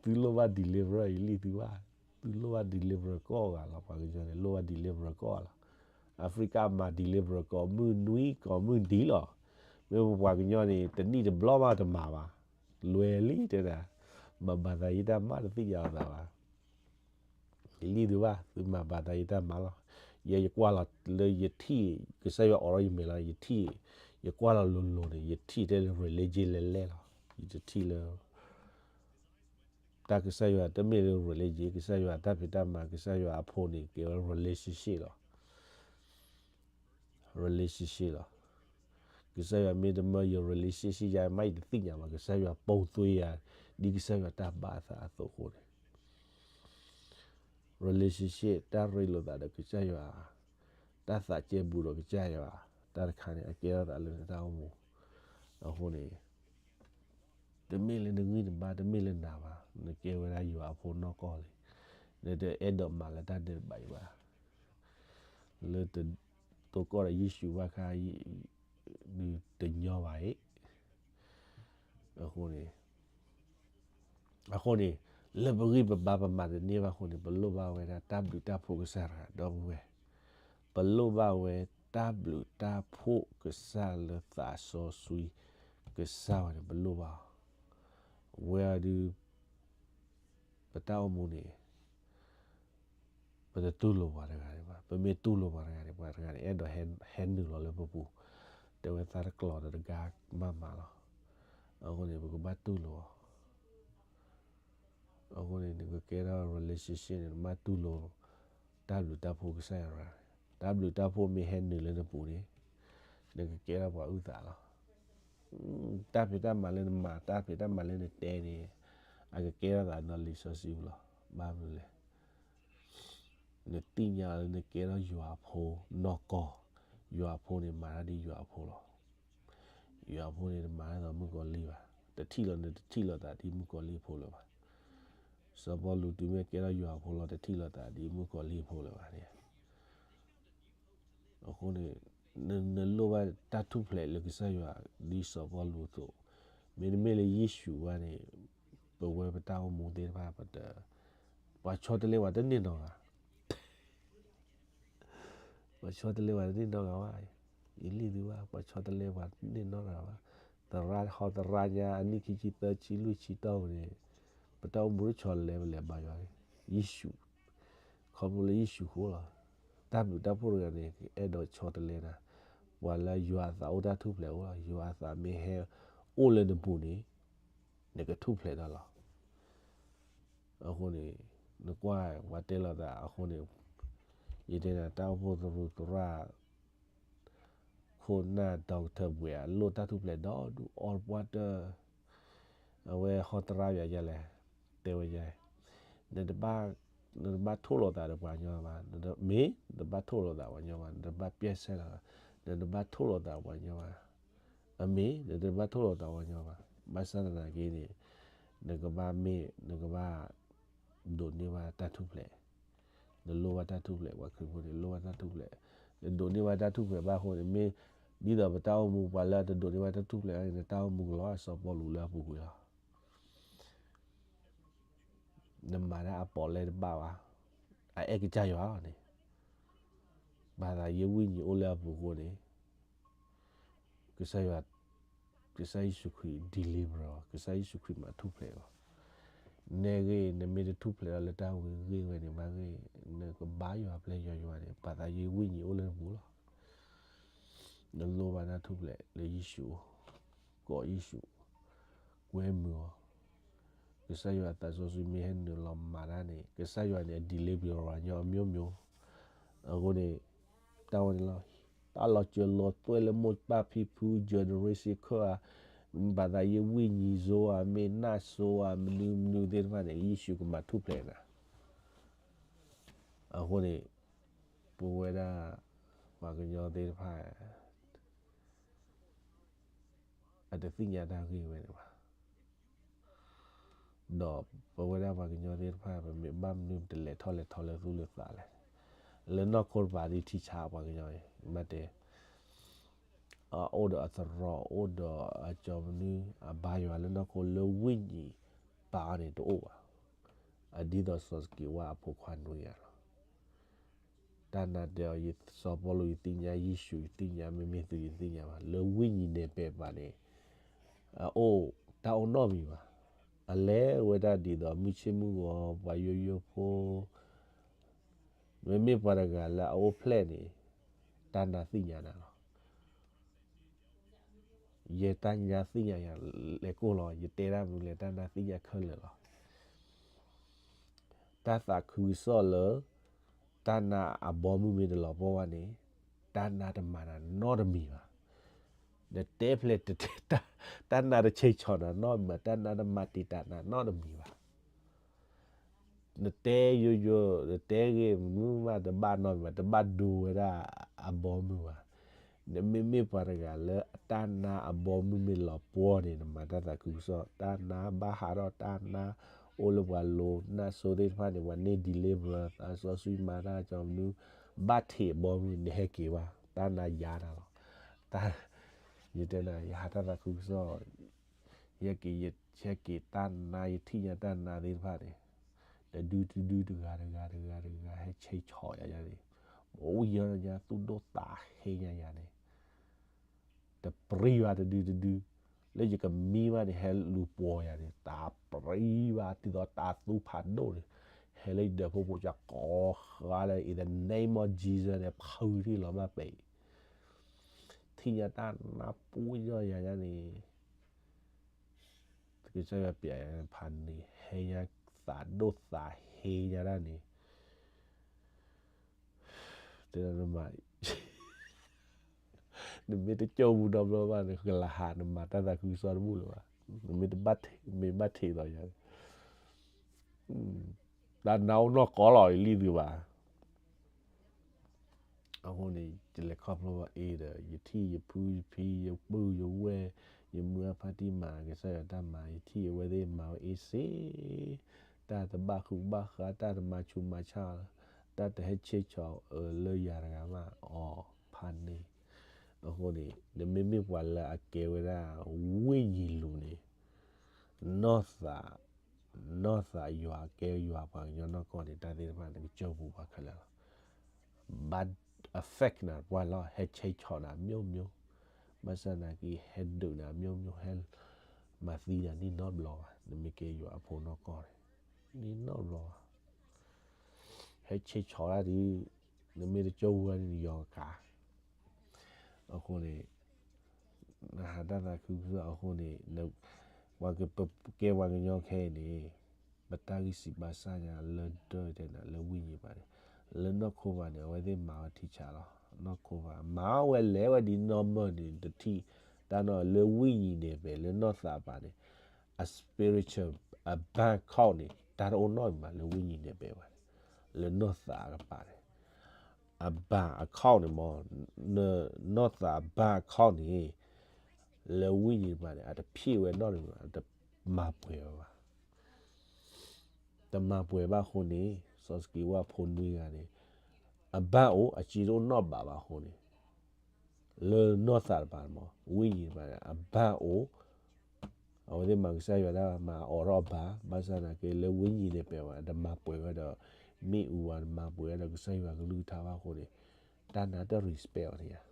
သုလိၣ်ဘၣ် deliver ယလံၣ်သုဘၣ်, သုလိၣ်ဘၣ် deliver ကိးဂၤလီၤ ပှၤကညီန့ၣ် လိၣ်ဘၣ် deliver ကိးဂၤလီၤ. Africa မၤ deliver ကိးမုၢ်နွံကိးမုၢ်နံၤလီၤ. မ့ၢ်ပပှၤကညီန့ၣ် တနံၣ်တဘျီမးတမၤဘၣ်, လွဲလံတဲဒၣ်, မၤဘၣ်သးယတၢ်မၤတသ့ၣ်ညါအသးဘၣ် ယလံၣ်သုဘၣ်, သုမၤဘၣ်သးယတၢ်မၤလီၤ. ယဲယကွၢ်လီၤလၢယထံၣ် ကစၢ်ယွၤအိးထီၣ်ယမဲာ်လီၤ ယထံၣ်, ယကွၢ်လီၤလိၤလိၤန့ၣ် ယထံၣ်ထဲလၢ religion လဲၤလဲၤလီၤ. ယတထံၣ်လၢ တၢ်ကစၢ်ယွၤတမ့ၢ်လၢ religion ကစၢ်ယွၤတၢ်ဖံးတၢ်မၤ ကစၢ်ယွၤအဖိန့ၣ် ကဲဝဲ relationship လီၤ. relationship လီၤ. ကစၢ်ယွၤမ့ၢ်တမၢယ relationship ယၤမး ယတသ့ၣ်ညါဘၣ် ကစၢ်ယွၤပိာ်သွံယၤ ဒ်ကစၢ်ယွၤတၢ်ဘၣ်အသးအသိးအဃိန့ၣ် relationship တၢ်ရ့လိာ်သးဒီးကစၢ်ယွၤ, တၢ်သးကဲဘူးဒီးကစၢ်ယွၤ, တၢ်တခါန့ၣ် အကဲထီၣ်သးလၢနတၢ်အိၣ်မူ, အဃိန့ၣ် တမ့ၢ်လၢနဂံၢ်နဘါ တမ့ၢ်လၢနၤဘၣ်, နကဲဝဲဒၣ်ယွၤအဖိနီၢ်ကီၢ်လံ, နတအဲၣ်ဒိးမၤလၢတၢ်ဒဲးဘးအံၤဘၣ်, လၢတ တိကီၢ်ဒီးယ့ၣ်ၡူးဘၣ်ခါ ဒုးတညီဘၣ်အံၤ, အဃိန့ၣ် အဃိန့ၣ် လၢပဂံၢ်ပဘါပမၤတန့ၢ်ဘၣ်အဃိန့ၣ် ပလိၣ်ဘၣ်ဝဲဒၣ်တၢ်ဘျုးတၢ်ဖှိၣ်ကစၢ်တဂၤ ဒီပုၢ်ဝဲၢ်, ပလိၣ်ဘၣ်ဝဲတၢ်ဘျုးတၢ်ဖှိၣ်ကစၢ်လၢသးစီဆှံကစၢ်ဝဲန့ၣ် ပလိၣ်ဘၣ်အီၤ, ဝဲအီၤဒုး ပတၢ်အိၣ်မူန့ၣ် ပတတူၢ်လိာ်ပှၤတဂၤန့ၣ်ဘၣ်. ပမ့ၢ်တူၢ်လိာ်ပှၤတဂၤန့ၣ် ပှၤတဂၤန့ၣ် အဲၣ်ဒိးဟဲနုာ်လီၤလၢပပူၤ, တဲဝဲသးတကျိၤဒီးတဂၤမးမးလီၤ. အဃိန့ၣ် ပကဘၣ်တူၢ်လိာ်အီၤ. အဃိန့ၣ် နကကဲထီၣ် relationship န့ၣ် နဘၣ်တူၢ်လိာ် တၢ်ဘျုးတၢ်ဖှိၣ်ကစၢ်ယွၤ, တၢ်ဘျုးတၢ်ဖှိၣ်မ့ၢ်ဟဲနုာ်လၢနပူၤန့ၣ် နကကဲထီၣ်ပှၤအုၣ်သးလီၤ. တၢ်ဖံးတၢ်မၤလၢနမၤ တၢ်ဖံးတၢ်မၤလၢနတဲန့ၣ် အကကဲထီၣ်သးနီၢ်လံာ်စီဆှံပူၤလီၤ. ဘၣ်မနုၤလဲၣ် နသ့ၣ်ညါလၢနကဲထီၣ်ယွၤအဖိနီၢ်ကီၢ်, ယွၤအဖိန့ၣ် မၤတၢ်ဒ်ယွၤအဖိလီၤ. ယွၤအဖိန့ၣ် တမၤတၢ်ဒီးမုၣ်ကီၤလံၢ်ဘၣ်, တထံၣ်လီၤ နတထံၣ်လိာ်သးဒ်မုၣ်ကီၤလံၢ်အဖိလၢၤဘၣ်. စီၤပီလူးတုၤမ့ၢ်ကဲထီၣ်ယွၤအဖိလီၤ တထံၣ်လိာ်သးဒ်မုၣ်ကီၤလံၢ်အဖိလၢၤဘၣ်န့ၣ် အဃိန့ၣ် နလိၣ်ဘၣ်တၢ်ထူၣ်ဖျဲးလၢကစၢ်ယွၤ ဒ်စီၤပီလူးအသိး, မ့တမ့ၢ်လၢယ့ၣ်ၡူးဘၣ်န့ၣ် ပဝဲပတၢ်အိၣ်မူသ့ၣ်တဖၣ် ပတ, ပှၤဆီတလဲပှၤတန့ၢ်နီတဂၤ, ပှၤဆီတလဲပှၤတန့ၢ်နီတဂၤဘၣ်, ယလံၣ်သုဘၣ် ပှၤဆီတလဲပှၤတန့ၢ်နီတဂၤဘၣ်. သရၣ်ဟီသရၣ်ညါ အနံၣ်ခံဆံသၢဆံလွံၢ်ဆံတီၢ်ပူၤန့ၣ် ပတၢ်အိၣ်မူတဆီတလဲ ပလဲၤဘါယွၤန့ၣ် ယ့ၣ်ၡူး, ခီဖျိလၢယ့ၣ်ၡူးအဃိလီၤ. တၢ်ဘျုးတၢ်ဖှိၣ်တဂၤန့ၣ် အဲၣ်ဒိးဆီတလဲနၤ, ပှၤလၢယွၤအသးအိၣ်တၢ်ထူၣ်ဖျဲးအိၣ်လီၤ. ယွၤအသးမ့ၢ်ဟဲအိၣ်လၢနပူၤန့ၣ် နကထူၣ်ဖျဲးတၢ်လီၤ. အဃိန့ၣ် နကွၢ်ပှၤတဲလိာ်သးအဃိန့ၣ်, ယတဲနၤ တၢ်အိၣ်ဖှိၣ်သရူးသရၣ် ခိၣ်နၢ် doctor ဘှဲး အလိၣ်တၢ်ထူၣ်ဖျဲးဒီဒူၣ် အီပှၢ်တၢၢ်, အဝဲဟီသရၣ်ယၤယလဲၣ်, တဲဝဲယဲ, နတဘၣ် နတဘၣ်ထိၣ်လိာ်သးဒီးပှၤကညီဘၣ်, မ့ၢ်နတဘၣ်ထိၣ်လိာ်သးပှၤကညီဘၣ်, နတဘၣ်ပျဲၢ်ဆဲလီၤ, နတဘၣ်ထိၣ်လိာ်သးပှၤကညီဘၣ်, အမ့ၢ် နတဘၣ်ထိၣ်လိာ်သးပှၤကညီဘၣ်, ဘၣ်ဆၣ်သနာ်က့န့ၣ် နကဘၣ်မ့ၢ် နကဘၣ် ဒိးန့ၢ်ဘၣ်တၢ်ထူၣ်ဖျဲး, နလိၣ်ဘၣ်တၢ်ထူၣ်ဖျဲး, ပှၤခရံာ်ဖိန့ၣ် လိၣ်ဘၣ်တၢ်ထူၣ်ဖျဲး, နဒိးန့ၢ်ဘၣ်တၢ်ထူၣ်ဖျဲးဘၣ်အဃိန့ၣ် မ့ၢ် ဒ်သိးပတၢ်အိၣ်မူ ပှၤလၢအတဒိးန့ၢ်ဘၣ်တၢ်ထူၣ်ဖျဲးန့ၣ် နတၢ်အိၣ်မူကလီၤ စီၤပီလူးလၢအပူၤကွံာ်လီၤ. နမၤတၢ်အပီးလဲၢ်တဘၣ်ဘၣ်, အအဲၣ်ကစၢ်ယွၤလီၤန့ၣ်, ဘၣ်သးယ့ၢ်ဝိညာဉ်အိၣ်လၢအပူၤအဃိန့ၣ် ကစၢ်ယွၤ, ကစၢ်ယ့ၣ်ၡူးခရံာ် deliver အီၤ, ကစၢ်ယ့ၣ်ၡူးခရံာ်မၤထူၣ်ဖျဲးအီၤ, နဲဂ့ၤ နမ့ၢ်တထူၣ်ဖျဲးဒီးလၢတၢ်ဂ့ၢ်ဝဲန့ၣ် ဘၣ်ဂ့ၤ နကဘါယွၤပျဲၢ်ယွၤယွၤန့ၣ် ဘၣ်သးယ့ၢ်ဝိညာဉ်အိၣ်လၢနပူၤလီၤ. နလိၣ်ဘၣ်တၢ်ထူၣ်ဖျဲးလၢယ့ၣ်ၡူး, ကိးယ့ၣ်ၡူး, ကွဲမုာ်အီၤ, ကစၢ်ယွၤသးစီဆှံမ့ၢ်ဟဲနုာ်လီၤမၤတၢ်န့ၣ် ကစၢ်ယွၤန့ၣ် အ deliver ညီအမျိုးမျိုး, အဃိန့ၣ် တၢ်ဝဲန့ၣ်လီၤ. တၢ်လီၤစၢၤလီၤသွဲၣ်လၢမိၢ်ပၢ်ဖံဖု generation ခၢၣ်ဧါ, ဘၣ်သးယ့ၢ်ဝိညာဉ်စိဧါ, မ့ၢ်နၢ်စိဧါ, မနုၤမနုၤသ့ၣ်တဖၣ်န့ၣ် ယ့ၣ်ၡူးကမၤထူၣ်ဖျဲးနၤ. အဃိန့ၣ် ပဝဲဒၣ် ပှၤကညီသ့ၣ်တဖၣ် အတသ့ၣ်ညါတၢ်ဂ့ၢ်ဝဲန့ၣ်ဘၣ်. ဒီးပဝဲဒၣ်ပှၤကညီသ့ၣ်တဖၣ် ပမ့ၢ်ဘၣ်မနုၤပတလဲၤထီၣ်လဲၤထီလၢသူၣ်လၢသးလဲၣ်. လၢနီၢ်ခိတပၤဒ်ထံဆးပှၤကညီအံၤ မ့ၢ်တဲ အိၣ်ဒီးအသရိာ် အိၣ်ဒီးအကၠီမနုၤ အဘါယွၤလၢနီၢ်ခိလၢဝိညာဉ်ပာ်အီၤန့ၣ်တအိၣ်ဘၣ်. အဒ်သိးစီၤစက့းဝါအဖိခွါနွံဂၤလီၤ. တၢ်နါတဲအီၤ စီၤပီလူးယသ့ၣ်ညါ, ယ့ၣ်ၡူးယသ့ၣ်ညါ, မ့မ့ၢ်သုယသ့ၣ်ညါဘၣ်. လၢဝိညာဉ်နယ်ပယ်ပၤန့ၣ် အအိၣ်တၢ်အိၣ်နီတမံၤဘၣ်. အလဲၤဝဲဒၣ်ဒ်သိးမုၢ်ဆ့ၣ်မုၢ်ဂီၤ ပှၤယိယိဖိ မ့မ့ၢ်ပှၤတဂၤလၢအအိၣ်ဖျဲၣ်န့ၣ် တၢ်နါသ့ၣ်ညါနၤလီၤ. ယတၢ်နါသ့ၣ်ညါယၤ လဲၤကိၢ်လီၤ, ယတဲတၢ်မနုၤလဲၣ် တၢ်နါသ့ၣ်ညါခဲလၢာ်လီၤ. တၢ်သးခုကစီၣ်လၢ တၢ်နါအဘီမုၢ်မ့ၢ်တလီၤပှီၢ်ဘၣ်န့ၣ် တၢ်နါတမၤနၤနီတမံၤဘၣ်. နတဲဖျဲး တတဲ တၢ်နါတဆဲးဆီၣ်နၤနီတမံၤဘၣ်, တၢ်နါတမၤတံာ်တာ်နၤနီတမံၤဘၣ်. နတဲယိယိ နတဲဂ့ၤမနုၤမးတဘၣ်နီတမံၤဘၣ်, တဘၣ်ဒိဝဲဒၣ်အဘီမုၢ်ဘၣ်. နမ့မ့ၢ်ပှၤတဂၤလၢတၢ်နါအဘီမုၢ်မ့ၢ်လီၤပှီၢ်န့ၣ် နမၤတၢ်သးခုကစီၣ်, တၢ်နါဘၣ်ဟးထီၣ်, တၢ်နါအိၣ်လၢပှၤလိၤ, နၢ်စိသ့ၣ်တဖၣ်န့ၣ် ပှၤန့ၢ် deliver သးစီဆှံမၤတၢ်ကၠီမနုၤ, ဘၣ်ထံးအဘီမုၢ် နဟဲက့ၤဘၣ်, တၢ်နါယၤနၤလီၤ. ယတဲနၤ ယဟးတၢ်သးခုကစီၣ် ယဟဲက့ၤ ယဟဲက့ၤတၢ်နါ ယထံၣ်ညါတၢ်နါသ့ၣ်တဖၣ်န့ၣ် တဒုတဒု တဂၤတဂၤတဂၤတဂၤ ဟဲဆဲးဆီၣ်ယၤန့ၣ်, အိၣ်ယၢၤညါ သူၣ်ဒိၣ်သးဟ့ညါယၤန့ၣ်, တပြံဘၣ်တဒုတဒု, လၢယကမံဘၣ်န့ၣ် ဟဲလူၤပိာ်ယၤန့ၣ် တပြံဘၣ် ဒ်သိးတၤသူဖးဒိၣ်န့ၣ်, ဟဲလၢယဒၢးဖိပိာ်စၢကိးဃါလၢ in the name of Jesus န့ၣ် ဖုထံၣ်လီၤမၢ်ပဲာ်အံၤ ထံၣ်ညါတၢ်နါပူၤညီယၤန့ၣ်, ကစၢ်ယွၤပျဲယၤဖးန့ၣ် ဟဲညါသးဒိၣ်သးဟ့ညါဒၣ်န့ၣ်, တဲနမၤ နမ့ၢ်တကၠိၢ်ပူၤဒီဘျီဘၣ်န့ၣ် ကလၤဟး နမၤတၢ်သးခုကစီၣ်တဘူၣ်လၢၤဘၣ်, နမ့ၢ်တဘၣ်ထံး မ့ၢ်ဘၣ်ထံးဒီးယၤ တၢ်နါအိၣ်နီၢ်ကီၢ်လီၤ ယလံၣ်သုဘၣ်. အဃိန့ၣ် ယလဲၤခီဖျိဘၣ်အ့ဒီး ယထံၣ်ယဖုယဖံ ယပုၢ်ယဝဲၢ် ယမုၢ်အဖါတံၢ်မၤ ကစၢ်ယွၤတၢ်မၤ ယထံၣ်အဝဲသ့ၣ်မၤဝဲအ့စ့, တၢ်တဘၣ်ဃုဘၣ်ဃး တၢ်တမၤဆူးမၤဆါ တၢ်တဟဲဆ့ဆီၣ်အၢလၢယၤတဂၤမး အီၤဖးန့ၣ်. အဃိန့ၣ် နမ့မ့ၢ်ပှၤလၢအကဲဝဲဒၣ် ဝိညာဉ်လူၤန့ၣ် နီၢ်သး နီၢ်သးယွၤကဲယွၤပှၤကညီနီၢ်ကီၢ်န့ၣ် တၢ်သ့ၣ်တဖၣ်န့ၣ် ကစၢၢ်ပူၤပှၤခဲလၢာ်လီၤ. ဘၣ် affect နၤပှၢ်လီၤ ဟဲဆဲးဆီၣ်နၤ မျိုးမျိုး, ဘၣ်ဆၣ်သနာ်က့ ဟဲဒုးနၤ မျိုးမျိုး ဟဲမၤသံနၤ န့ၣ်နီတဘျီဘၣ်. နမ့ၢ်ကဲယွၤအဖိနီၢ်ကီၢ်န့ၣ် န့ၣ်နီတဘျီဘၣ်. ဟဲဆဲးဆီၣ်တၢ်ဒုး နမ့ၢ်တကၠိဝဲန့ၣ် နယီၤကး အဃိန့ၣ် နဟးတၢ်သးခုကစီၣ်အဃိန့ၣ် ပှၤက ပကဲပှၤကညီခဲအံၤန့ၣ် ပတၢ်ဂံၢ်စၢ်ဘါစၢ်ညါလၢဒၢတဲနၤလၢဝိညာဉ်ဘၣ်န့ၣ် လၢနီၢ်ခိဘၣ်န့ၣ် အဝဲသ့ၣ်မၤဝဲထံဆးလီၤ. နီၢ်ခိဘၣ် မၤဝဲလဲၤဝဲဒ်နီၢ်မၢ်န့ၣ် တထံၣ်တၢ်နီၢ်လၢဝိညာဉ်န့ၣ်ပဲ လၢနီၢ်သးဘၣ်န့ၣ် အ spiritual အ ဘၣ်ခီၣ်န့ၣ် တၢ်တအိၣ်နီတမံၤဘၣ် လၢဝိညာဉ်န့ၣ်ပဲဘၣ်န့ၣ် လၢနီၢ်သးအကပၤန့ၣ်, အဘါအခီၣ်န့ၣ်မ့ၢ်, နီၢ်သးအဘါအခီၣ်န့ၣ်, လၢဝိညာဉ်တပၤန့ၣ် အတဖျ့ဝဲနီတမံၤ, အတမၤပှဲၤဝဲဘၣ်. တမၤပှဲၤဘၣ်အဃိန့ၣ် စီၤစက့းဝါဖိနွံဂၤန့ၣ် အဘါအိၣ် အစ့တအိၣ်နီတဘးဘၣ်အဃိန့ၣ် လၢနီၢ်သးတပၤန့ၣ်မ့ၢ် ဝိညာဉ်တပၤန့ၣ် အဘါအိၣ်, အဝဲသ့ၣ်မၤကစၢ်ယွၤတၢ်မၤအီၤထီၣ်အဘါ, ဘၣ်ဆၣ်သနာ်က့လၢဝိညာဉ်န့ၣ်ပဲာ်ဝဲ တမၤပှဲၤဝဲဒီး မ့ၣ်အူဝါ တမၤပှဲၤဝဲဒီးကစၢ်ယွၤကလုၢ်ကထါဘၣ်အဃိန့ၣ် တၢ်နာ်တ respect အီၤန့ၣ်ဧါ.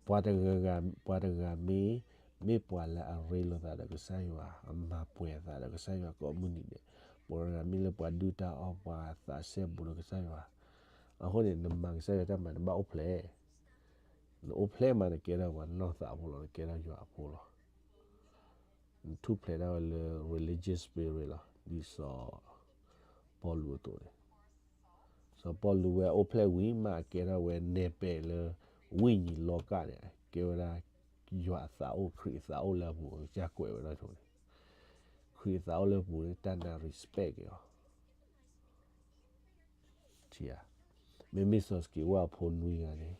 ပှၤတဂၤ, ပှၤတဂၤမ့ၢ်, မ့ၢ်ပှၤလၢအရ့လိာ်သးဒီးကစၢ်ယွၤ, အမၤပှဲၤအသးဒီးကစၢ်ယွၤကိးမုၢ်နံၤန့ၣ်, ပှၤတဂၤမ့ၢ်လၢပှၤဒုၣ်တၢ်အီၣ် ပှၤသးစဲဘူးဒီးကစၢ်ယွၤ, အဃိန့ၣ် နမၤကစၢ်ယွၤတၢ်မၤ နဘၣ်အိၣ်ဖျဲၣ်, နအိၣ်ဖျဲၣ်မး နကဲထီၣ်ပှၤနီၢ်သးဖိလီၤ, နကဲထီၣ်ယွၤအဖိလီၤ. နထူၣ်ဖျဲးဒၣ်ဝဲလၢ religious spirit လီၤ, ဒ်စီၤပီလူးအသိးန့ၣ်, စီၤပီလူးဝဲအိၣ်ဖျဲၣ်ဝံၤမး အကဲထီၣ်ဝဲနဲၣ်ပဲာ်လၢ ဝိညာဉ်လောကန့ၣ်, ကဲဝဲဒၣ် ယွၤအသးအိၣ် ခရံာ်အသးအိၣ်လၢအပူၤ ကစၢ်ကွဲးဝဲဒၣ်အသိးန့ၣ်, ခရံာ်အသးအိၣ်လၢအပူၤန့ၣ် တၢ်နာ် respect က့ၤအီၤ မ့မ့ၢ်စီၤစက့းဝါအဖိနွံဂၤန့ၣ်,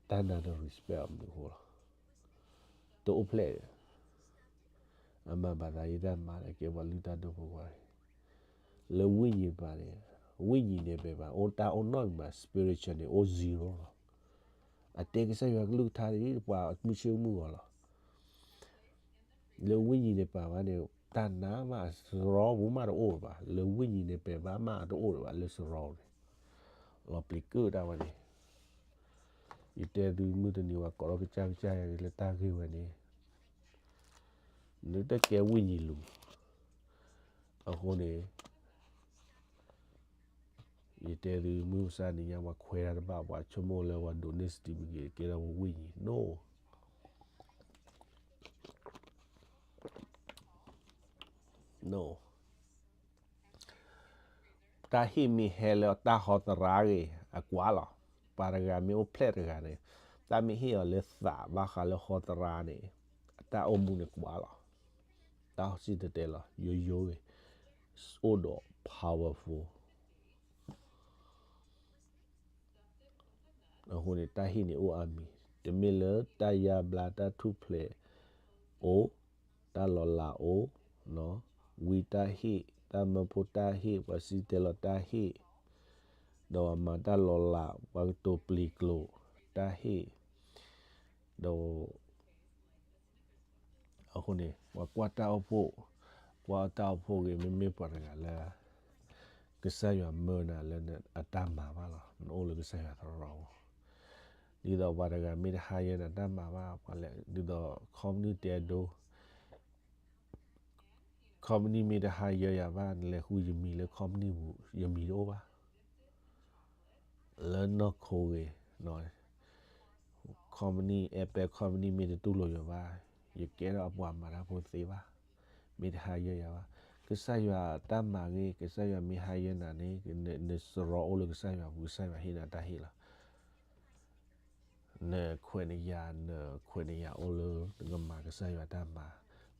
တၢ်နာ်တ respect အီၤမနုၤအဃိလီၤ. တအိၣ်ဖျဲၣ်ဒီး အမၤဘၣ်သးယတၢ်မၤဒီး ကဲပှၤလုၢ်တၢ်ဒိၣ်ဖိခွါန့ၣ်, လၢဝိညာဉ်တပၤန့ၣ်, ဝိညာဉ်န့ၣ်ပဲာ်ဘၣ် အိၣ်တၢ်အိၣ်နီတမံၤဘၣ်, spiritual န့ၣ် အိၣ် zero လီၤ. အတဲကစၢ်ယွၤကလုၢ်ကထါန့ၣ် ပှၤမုၢ်ဆ့ၣ်မုၢ်ဂီၤလီၤ. လၢဝိညာဉ်န့ၣ်ပာ်ဘၣ်န့ၣ်, တၢ်နာ်မးစရီပူၤမးတအိၣ်ဘၣ်, လၢဝိညာဉ်န့ၣ်ပဲာ်ဘၣ်မးတအိၣ်ဘၣ် လၢစရီန့ၣ်, လီၤပျံၤကၢၣ်တၢ်ဝဲန့ၣ်, ယတဲသုမုၢ်တနံၤဝဲကိးထီၣ်ကစၢ်ကစၢ်ယွၤလၢတၢ်ဂ့ၢ်ဝဲန့ၣ်, နတကဲဝိညာဉ်လူၤ, အဃိန့ၣ် ယတဲသုမုၢ်မဆါနံၤညါ ပှၤခွဲးတၢ်တဘၣ် ပှၤဆိကမိၣ်လၢပှၤဒိးန့ၢ် certificate ကဲထီၣ်ဝဲဝိညာဉ်, no, no. တၢ်ဟ့ၣ်မ့ၢ်ဟဲလၢတၢ်ဟီသရၣ်ဂ့ၤ အကွၢ်လီၤ. ပှၤတဂၤမ့ၢ်အိၣ်ဖျဲၣ်တဂၤန့ၣ်, တၢ်မ့ၢ်ဟ့ၣ်အီၤလၢသးဘၣ်ဃးလၢဟီသရၣ်န့ၣ်, တၢ်အိၣ်မူန့ၣ်ကွၢ်လီၤ. တၢ်စံၣ်တဲၤတဲလီၤ ယိယိဂ့ၤ, အိၣ်ဒီး powerful အဃိန့ၣ် တၢ်ဟ့ၣ်န့ၣ်အိၣ်အါမံၤ, တမ့ၢ်လၢတၢ်ယါဘျါ တၢ်ထူၣ်ဖျဲးအိၣ်, တၢ်လီၤလးအိၣ်, ဝံတၢ်ဟ့ၣ်, တၢ်မၢဖိတၢ်ဟ့ၣ်, ပှၤစံၣ်တဲၤတဲလီၤတၢ်ဟ့ၣ်, ဒီးပှၤမၤတၢ်လီၤလး, ပှၤကတိၤပျံၤကျိာ်တၢ်ဟ့ၣ်, ဒီး အဃိန့ၣ် ပှၤကွၢ်တၢ်အိၣ်ဖှိၣ်, ကွၢ်တၢ်အိၣ်ဖှိၣ်ဂ့ၤ မ့မ့ၢ်ပှၤတဂၤလၢ ကစၢ်ယွၤမၢနၤလၢအတၢ်မၤဘၣ်လီၤ. နအိၣ်လၢကစၢ်ယွၤသရိာ်, ဒ်သိးပှၤတဂၤမ့ၢ်တဟါယၢနၤတၢ်မၤဘၣ်, ပှၤလဲၤဒ်သိး company တဲဒိ company မ့ၢ်တဟါယၢယၤဘၣ်, နလဲၤဃုယမံၤလၢ company ပူၤ ယမံၤတအိၣ်ဘၣ်. လၢနီၢ်ခိဂ့ၤ, company, Apple company မ့ၢ်တတူၢ်လိာ်ယၤဘၣ်, ယကဲထီၣ်အပှၤမၤတၢ်ဖိသ့ဘၣ်, မ့ၢ်တဟါယၢယၤဘၣ်. ကစၢ်ယွၤတၢ်မၤဂ့ၤ, ကစၢ်ယွၤမ့ၢ်ဟါယၢနၤန့ၣ်, နစရီအိၣ်လၢကစၢ်ယွၤပူၤ, ကစၢ်ယွၤဟ့ၣ်နၤတၢ်ဟ့ၣ်လီၤ. နခွဲးနယာ်, နခွဲးနယာ်အိၣ်လၢနကမၤကစၢ်ယွၤတၢ်မၤ,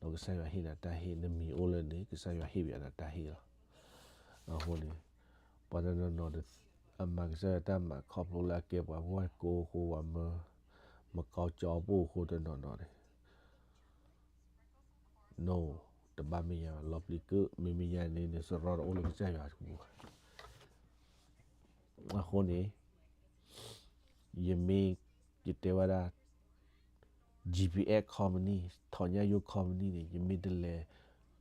ဒီးကစၢ်ယွၤဟ့ၣ်နၤတၢ်ဟ့ၣ်, နမံၤအိၣ်လၢန့ၣ် ကစၢ်ယွၤဟ့ၣ်ပှၤနၤတၢ်ဟ့ၣ်လီၤ. အဃိန့ၣ် ပှၤတနီၤနီၤ အမၤကစၢ်ယွၤတၢ်မၤခီဖျိလၢအကဲပှၤဂီၢ်ကိၢ်အဃိ ပှၤမၢ, မကီကၠီပိၢ်အဃိတနီၤနီၤန့ၣ် no, တဘၣ်မဲာ်ညါဘၣ်, လီၤပျံၤကၢၣ်, မ့မ့ၢ်ညါန့ၣ် နစရီတအိၣ်လၢကစၢ်ယွၤပူၤဘၣ်. အဃိန့ၣ် ယမ့ၢ်, ယတဲဝဲဒၣ် GPX company, ထီၣ်ညၣ်ယိ company န့ၣ် ယမ့ၢ်တလဲ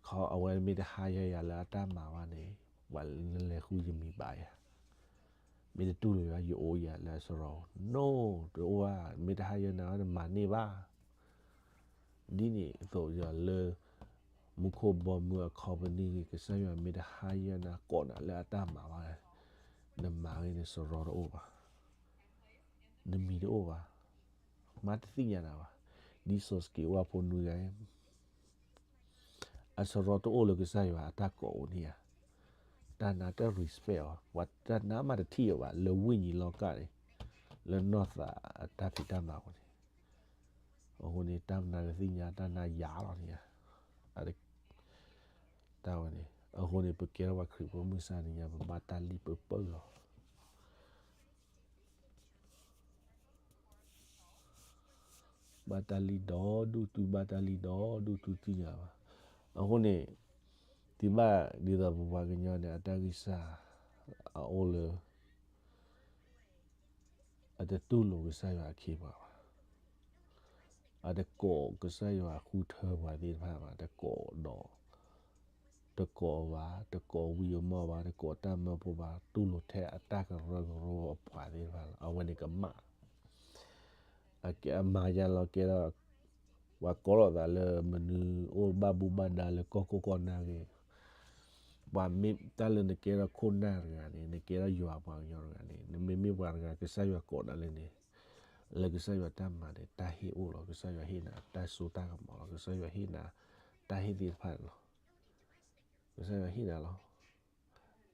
ၤ, အဝဲမ့ၢ်တဟါယၢယၤလၢအတၢ်မၤဘၣ်န့ၣ်, ပှၤနလဲၤဃုယမံၤဘၣ်ယၤ, မ့ၢ်တတူၢ်လိာ်ယၤ ယအိၣ်ယၤလၢအစရီ, no, တအိၣ်ဘၣ်, မ့ၢ်တဟါယၢနၤဘၣ် နမၤန့ၢ်ဘၣ်. ဒ်န့ၣ်အသိးလၢ မူခိၣ်ဘီမုၢ်အ company ဂ့ၤ, ကစၢ်ယွၤမ့ၢ်တဟါယၢနၤ ကိးနၤလၢအတၢ်မၤဘၣ်, နမၤဂ့ၤ နစရီတအိၣ်ဘၣ်, နမံၤတအိၣ်ဘၣ်, မၤတသ့ၣ်ညါနၤဘၣ်. ဒ်စီၤစက့းဝါဖိနွံဂၤ အစရီတအိၣ်လၢကစၢ်ယွၤအတၢ်ကိးအိၣ်န့ၣ်ဧါ, တၢ်နာ်တ respect အီၤ, ပှၤတၢ်နာ်မးတထံၣ်အီၤဘၣ်, လၢဝိညာဉ်လောကန့ၣ်, လၢနီၢ်သးအတၢ်ဖံးတၢ်မၤအဃိန့ၣ်, အဃိန့ၣ် တၢ်နာ်တသ့ၣ်ညါ တၢ်နာ်ယၤလီၤန့ၣ်ဧါ, တၢ်ဝဲန့ၣ် အဃိန့ၣ် ပကဲထီၣ်ပှၤခရံာ်ဖိမုၢ်ဆါတနံၤညါ ပဘၣ်တၢ်လံၣ်ပၢၢ်ပၢၢ်လီၤ. ဘၣ်တၢ်လံၣ်ဒီဒူၣ် သုဘၣ်တၢ်လံၣ်ဒီဒူၣ် သုသ့ၣ်ညါဘၣ်. အဃိန့ၣ် သုဘၣ်ဒ်သိးပပှၤကညီန့ၣ် အတၢ်ဂံၢ်စၢ် အအိၣ်လၢ အတတူၢ်လိာ်ကစၢ်ယွၤအခ့အပှၤဘၣ်. အတကိးကစၢ်ယွၤဃုထၢပှၤသ့ၣ်တဖၣ်ဘၣ်, တကိးဒီး တကိးဘၣ်, တကိးဝံအမီၢ်ဘၣ်, တကိးတၢ်မၢဖိဘၣ်, တူၢ်လိာ်ထဲအတၢ်ကရၢကရိအပှၤသ့ၣ်တဖၣ်လီၤ. အဝဲန့ၣ်ကမၣ် အကဲအမၤယါလီၤကဲဒီး ပှၤကိးလိာ်သးလၢမနုၤအိၣ်ဘၣ်ဘူၣ်ဘၣ်ဒါလၢကီၢ်ခိၣ်ကီၢ်နၢ်ဂ့ၤ, ပှၤမ့ၢ်တၢ်လၢနကဲထီၣ်ခိၣ်နၢ်တဂၤန့ၣ်, နကဲထီၣ်ယွၤပှၤကညီတဂၤန့ၣ်, နမ့မ့ၢ်ပှၤတဂၤ ကစၢ်ယွၤကိးနၤလၢန့ၣ်, လၢကစၢ်ယွၤတၢ်မၤန့ၣ် တၢ်ဟ့ၣ်အိၣ်လီၤ. ကစၢ်ယွၤဟ့ၣ်နၤတၢ်စိတၢ်ကမီၤလီၤ. ကစၢ်ယွၤဟ့ၣ်နၤတၢ်ဟ့ၣ်သ့ၣ်တဖၣ်န့ၣ်လီၤ. ကစၢ်ယွၤဟ့ၣ်နၤလီၤ.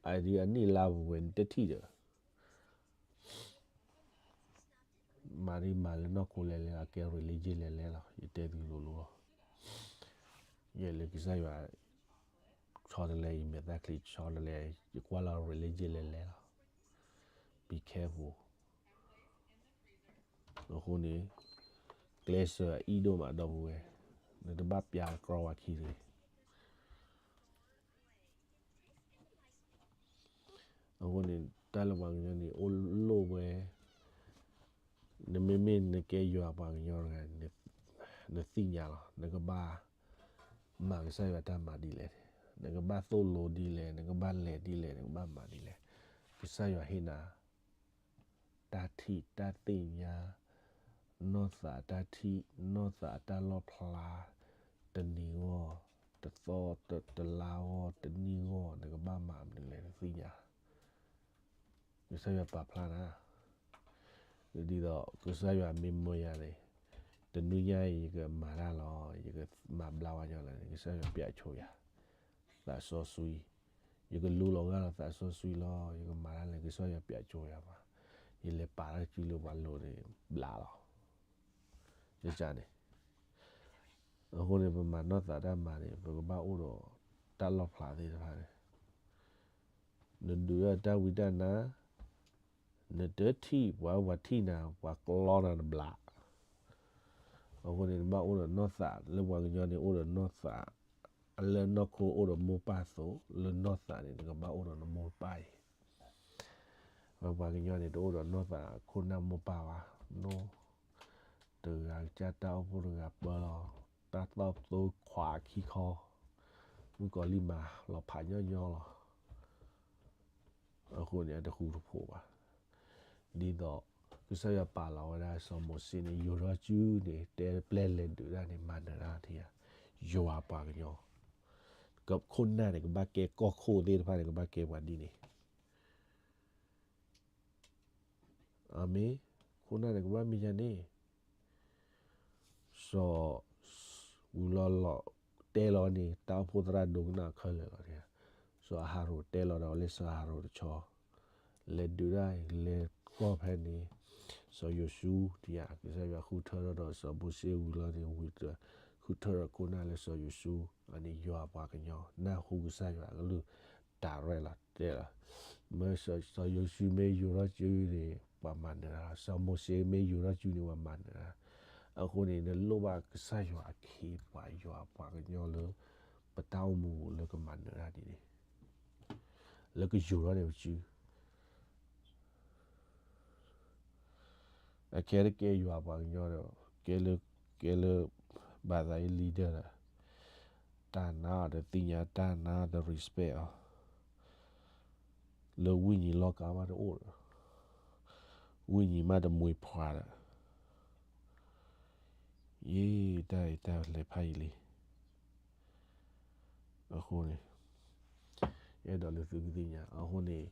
အဒုးအနံၣ်လါပူၤဝဲန့ၣ်တထံၣ်ဒီး မၤဒ်မၤလၢနီၢ်ခိလဲၤလဲၤ အကဲ religion လဲၤလဲၤလီၤ. ယတဲသုလိၤလိၤလီၤ. ယဲလၢကစၢ်ယွၤဆီတလဲ ယမဲာ်သၣ်ချံဆီတလဲ ယကွၢ်လီၤ religion လဲၤလဲၤလီၤ. Be careful. အဃိန့ၣ် ကျဲးစၢးအံၣ်ဒိၣ်မးဒီပုၢ်ဝဲၢ်, နတဘၣ်ပျးကြီဝဲခံတဂ့ၤ. အဃိန့ၣ် တၢ်လၢပှၤကညီန့ၣ် အိၣ်လိၣ်ဝဲ, နမ့မ့ၢ်နကဲယွၤပှၤကညီတဂၤန့ၣ် နသ့ၣ်ညါလီၤ. နကဘၣ်မၤကစၢ်ယွၤတၢ်မၤဒ်လဲၣ်, နကဘၣ်သိၣ်လိဒ်လဲၣ်, နကဘၣ်လဲၤဒ်လဲၣ်, နကဘၣ်မၤဒ်လဲၣ်. ကစၢ်ယွၤဟ့ၣ်နၤ တၢ်ထံၣ်တၢ်သ့ၣ်ညါ, နီၢ်သးတၢ်ထံၣ်, နီၢ်သးတၢ်လီၣ်ဖျါ, တနံၤဂီၢ်, တသီ, တလါဂီၢ်, တနံၣ်ဂီၢ်, နကဘၣ်မၤမနုၤလဲၣ် နသ့ၣ်ညါ. ကစၢ်ယွၤပာ်ဖျါနၤ, ဒ်သိးကစၢ်ယွၤမ့ၢ်မၢယၤန့ၣ်, တနွံညါအံၤ ယကမၤတၢ်လီၤ, ယကမၤဘျါဝဲညီလၢ ကစၢ်ယွၤပျးဆိယၤ သးစီဆှံ, ယကလူလီၤဂာ်လီၤသးစီဆှံလီၤ, ယကမၤတၢ်လၢကစၢ်ယွၤပျးဆိယၤမး, ယလဲၤပာ်တၢ်စုလၢပှၤလိၤန့ၣ် ဘျါလီၤ. ယကန့ၣ်, အဃိန့ၣ် ပမၤနီၢ်သးတၢ်မၤန့ၣ် ပကဘၣ်အိၣ်ဒီးတၢ်လီၣ်ဖျါသ့ၣ်တဖၣ်န့ၣ်, နဒုးတၢ်ဝံတၢ်နါ, နတထံၣ်ပှၤ ပှၤထံၣ်နၤ ပှၤကျီနၤတဘျး အဃိန့ၣ် နဘၣ်အိၣ်ဒီးနီၢ်သး, လၢပှၤကညီန့ၣ် အိၣ်ဒီးနီၢ်သး, လၢနီၢ်ခိအိၣ်ဒီးမိၢ်ပၢ်အသိး, လၢနီၢ်သးန့ၣ် နကဘၣ်အိၣ်ဒီးနမိၢ်ပၢ်အံၤ. ပှၤကညီန့ၣ် တအိၣ်ဒီးနီၢ်သးခိၣ်နၢ်မိၢ်ပၢ်ဘၣ်, နီၢ်တဂၤကစၢ်တၢ်အိၣ်ဖှိၣ်တဂၤပၢလီၤ, တၢ်သီၣ်သိခွးခံခီ, မုၣ်ကီၤလံၢ်မၤလီၤဖးညီညီလီၤ. အဃိန့ၣ် အတဃူတဖိးဘၣ်. ဒ်သိးကစၢ်ယွၤပာ်လီၤဝဲဒၣ်စီၤမိၤၡ့န့ၣ် ယိၤထီၣ်စုန့ၣ် တဲပျဲၢ်လဲၤဒုးတၢ်န့ၣ် မၤနၢၤတၢ်ထံၣ်ဧါ, ယွၤပှၤကညီ, ခိၣ်နၢ်န့ၣ် ကဘၣ်ကဲကီၢ်ခိၣ်သ့ၣ်တဖၣ်န့ၣ် ကဘၣ်ကဲပှၤဒ်န့ၣ် အၤမ့ၣ်, ခိၣ်နၢ်န့ၣ် ကဘၣ်မ့ၢ်ယၤန့ၣ် စီၤဝံၤလီၤလီၤ တဲလီၤန့ၣ် တၢ်အိၣ်ဖှိၣ်သရၣ်ဒိကနၣ်ခဲလၢာ်လီၤ. စီၤအၤဟရိၣ်တဲလီၤဒီးလၢစီၤအၤဟရိၣ်တဆီ, လဲၤဒုးတၢ်လဲၤကီၢ်ဖဲန့ၣ်, စီၤယိၤၡူ, ကစၢ်ယွၤဃုထၢထီၣ်ဒီးစီၤမိၤၡ့ဝံၤလီၤန့ၣ် ဝံၤဃုထၢထီၣ်ခိၣ်နၢ်လၢစီၤယိၤၡူ, အန့ၣ်ယွၤပှၤကညီ နၢ်ဟူကစၢ်ယွၤကလုၢ် တၢ်ရဲၣ်လီၤတဲလီၤ. မ့ၢ်စီၤယိၤၡူမ့ၢ်ယိၤထီၣ်စုန့ၣ် ပှၤမၤနၢၤတၢ်, စီၤမိၤၡ့မ့ၢ်ယိၤထီၣ်စုန့ၣ် ပှၤမၤနၢၤတၢ်. အဃိန့ၣ် နလိၣ်ဘၣ်ကစၢ်ယွၤအခ့အပှၤ ယွၤပှၤကညီလၢ ပတၢ်အိၣ်မူလၢကမၤနၢၤတၢ်ဒ်န့ၣ် လၢကယိၤထီၣ်န့ၢ်ပစု အခဲတကဲယွၤပှၤကညီဒီး ကဲလၢ, ကဲလၢ ဘၣ်သးအံၤ leader ဒီး တၢ်နာ်အီၤတသ့ၣ်ညါ, တၢ်နာ်အီၤတ respect အီၤ, လၢဝိညာဉ်လောကမးတအိၣ်ဒီး ဝိညာဉ်မးတမွေးဖွားဒီး ယတၢ်အံၤတၢ်လဲၤဖးယံာ်လံ. အဃိန့ၣ် အဲၣ်ဒိးလၢသုကသ့ၣ်ညါ, အဃိန့ၣ်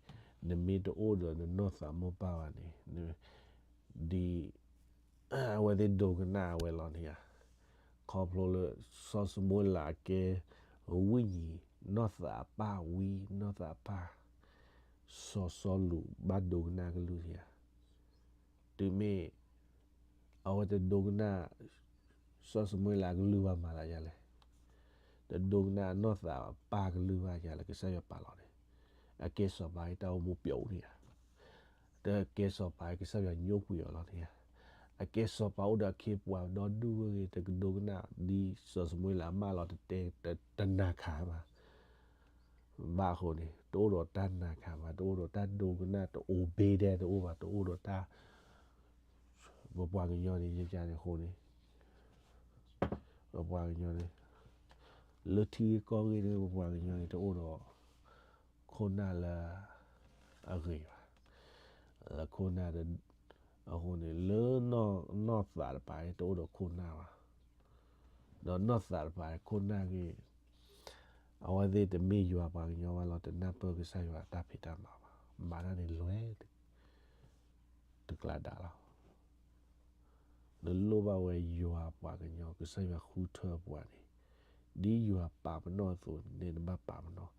နမ့ၢ်တအိၣ်ဒီးနနီၢ်သးမိၢ်ပၢ်ဘၣ်န့ၣ် ဒ်အဝဲသ့ၣ်ဒိကနၣ်အဝဲလီၤန့ၣ်ဧါ. ခီဖျိလၢ စီၤၡမူၤအ့လးအကဲ ဝိညာဉ် နီၢ်သးအပၢ်ဝံ နီၢ်သးအပၢ် စီၤစီလူးဘၣ်ဒိကနၣ်အကလုၢ်န့ၣ်ဧါ. တုၤမ့ၢ် အဝဲတဒိကနၣ် စီၤၡမူၤအ့လးအကလုၢ်ဘၣ်မၤသးဒ်လဲၣ်. တဒိကနၣ်အနီၢ်သးပၢ်ကလုၢ်ဘၣ်ယၤလၢကစၢ်ယွၤပာ်လီၤန့ၣ်, အကဲစီၤပၤတၢ်အိၣ်မူပျီအိၣ်န့ၣ်ဧါ, တကဲစီၤပၤကစၢ်ယွၤညိကွံာ်အီၤလီၤန့ၣ်ဧါ, အကဲစီၤပၤအိၣ်ဒီးအခ့အပှၤဒီဒူၣ်ဝဲဂ့ၤ တကဒိကနၣ်ဒ်စီၤၡမူၤအ့လးအမၢလီၤတတဲ တနာ်ခါဘၣ် ဘၣ်အဃိန့ၣ် တအိၣ်ဒီးတၢ်နာ်ခါဘၣ်, တအိၣ်ဒီးတၢ်ဒိကနၣ် တအိၣ်ဘ့ဒဲတအိၣ်ဘၣ်, တအိၣ်ဒီးတၢ်, ပပှၤကညီန့ၣ် ယကန့ၣ်အဃိန့ၣ်, ပပှၤကညီန့ၣ် လၢထံဂ့ၢ်ကီၢ်ဂ့ၢ်န့ၣ် ပပှၤကညီန့ၣ် တအိၣ်ဒီး ခိၣ်နၢ်လၢ အဂ့ၤဘၣ်, လၢခိၣ်နၢ် အဃိန့ၣ် လၢနီၢ်သးတပၤ တအိၣ်ဒီးခိၣ်နၢ်ဘၣ်, ဒီးနီၢ်သးတပၤ ခိၣ်နၢ်ဂ့ၤ, အဝဲသ့ၣ်တမ့ၢ်ယွၤပှၤကညီဘၣ်လီၤ, တနၢ်ပၢၢ်ကစၢ်ယွၤတၢ်ဖံးတၢ်မၤဘၣ်, မၤတၢ်န့ၣ်လွဲၢ် တကျါဒၣ်လီၤ. နလိၣ်ဘၣ်ဝဲယွၤပှၤကညီ ကစၢ်ယွၤဃုထၢပှၤန့ၣ်, ဒ်ယွၤပာ်ပနီၣ်အသိးန့ၣ် နဘၣ်ပာ်ပနီၣ်,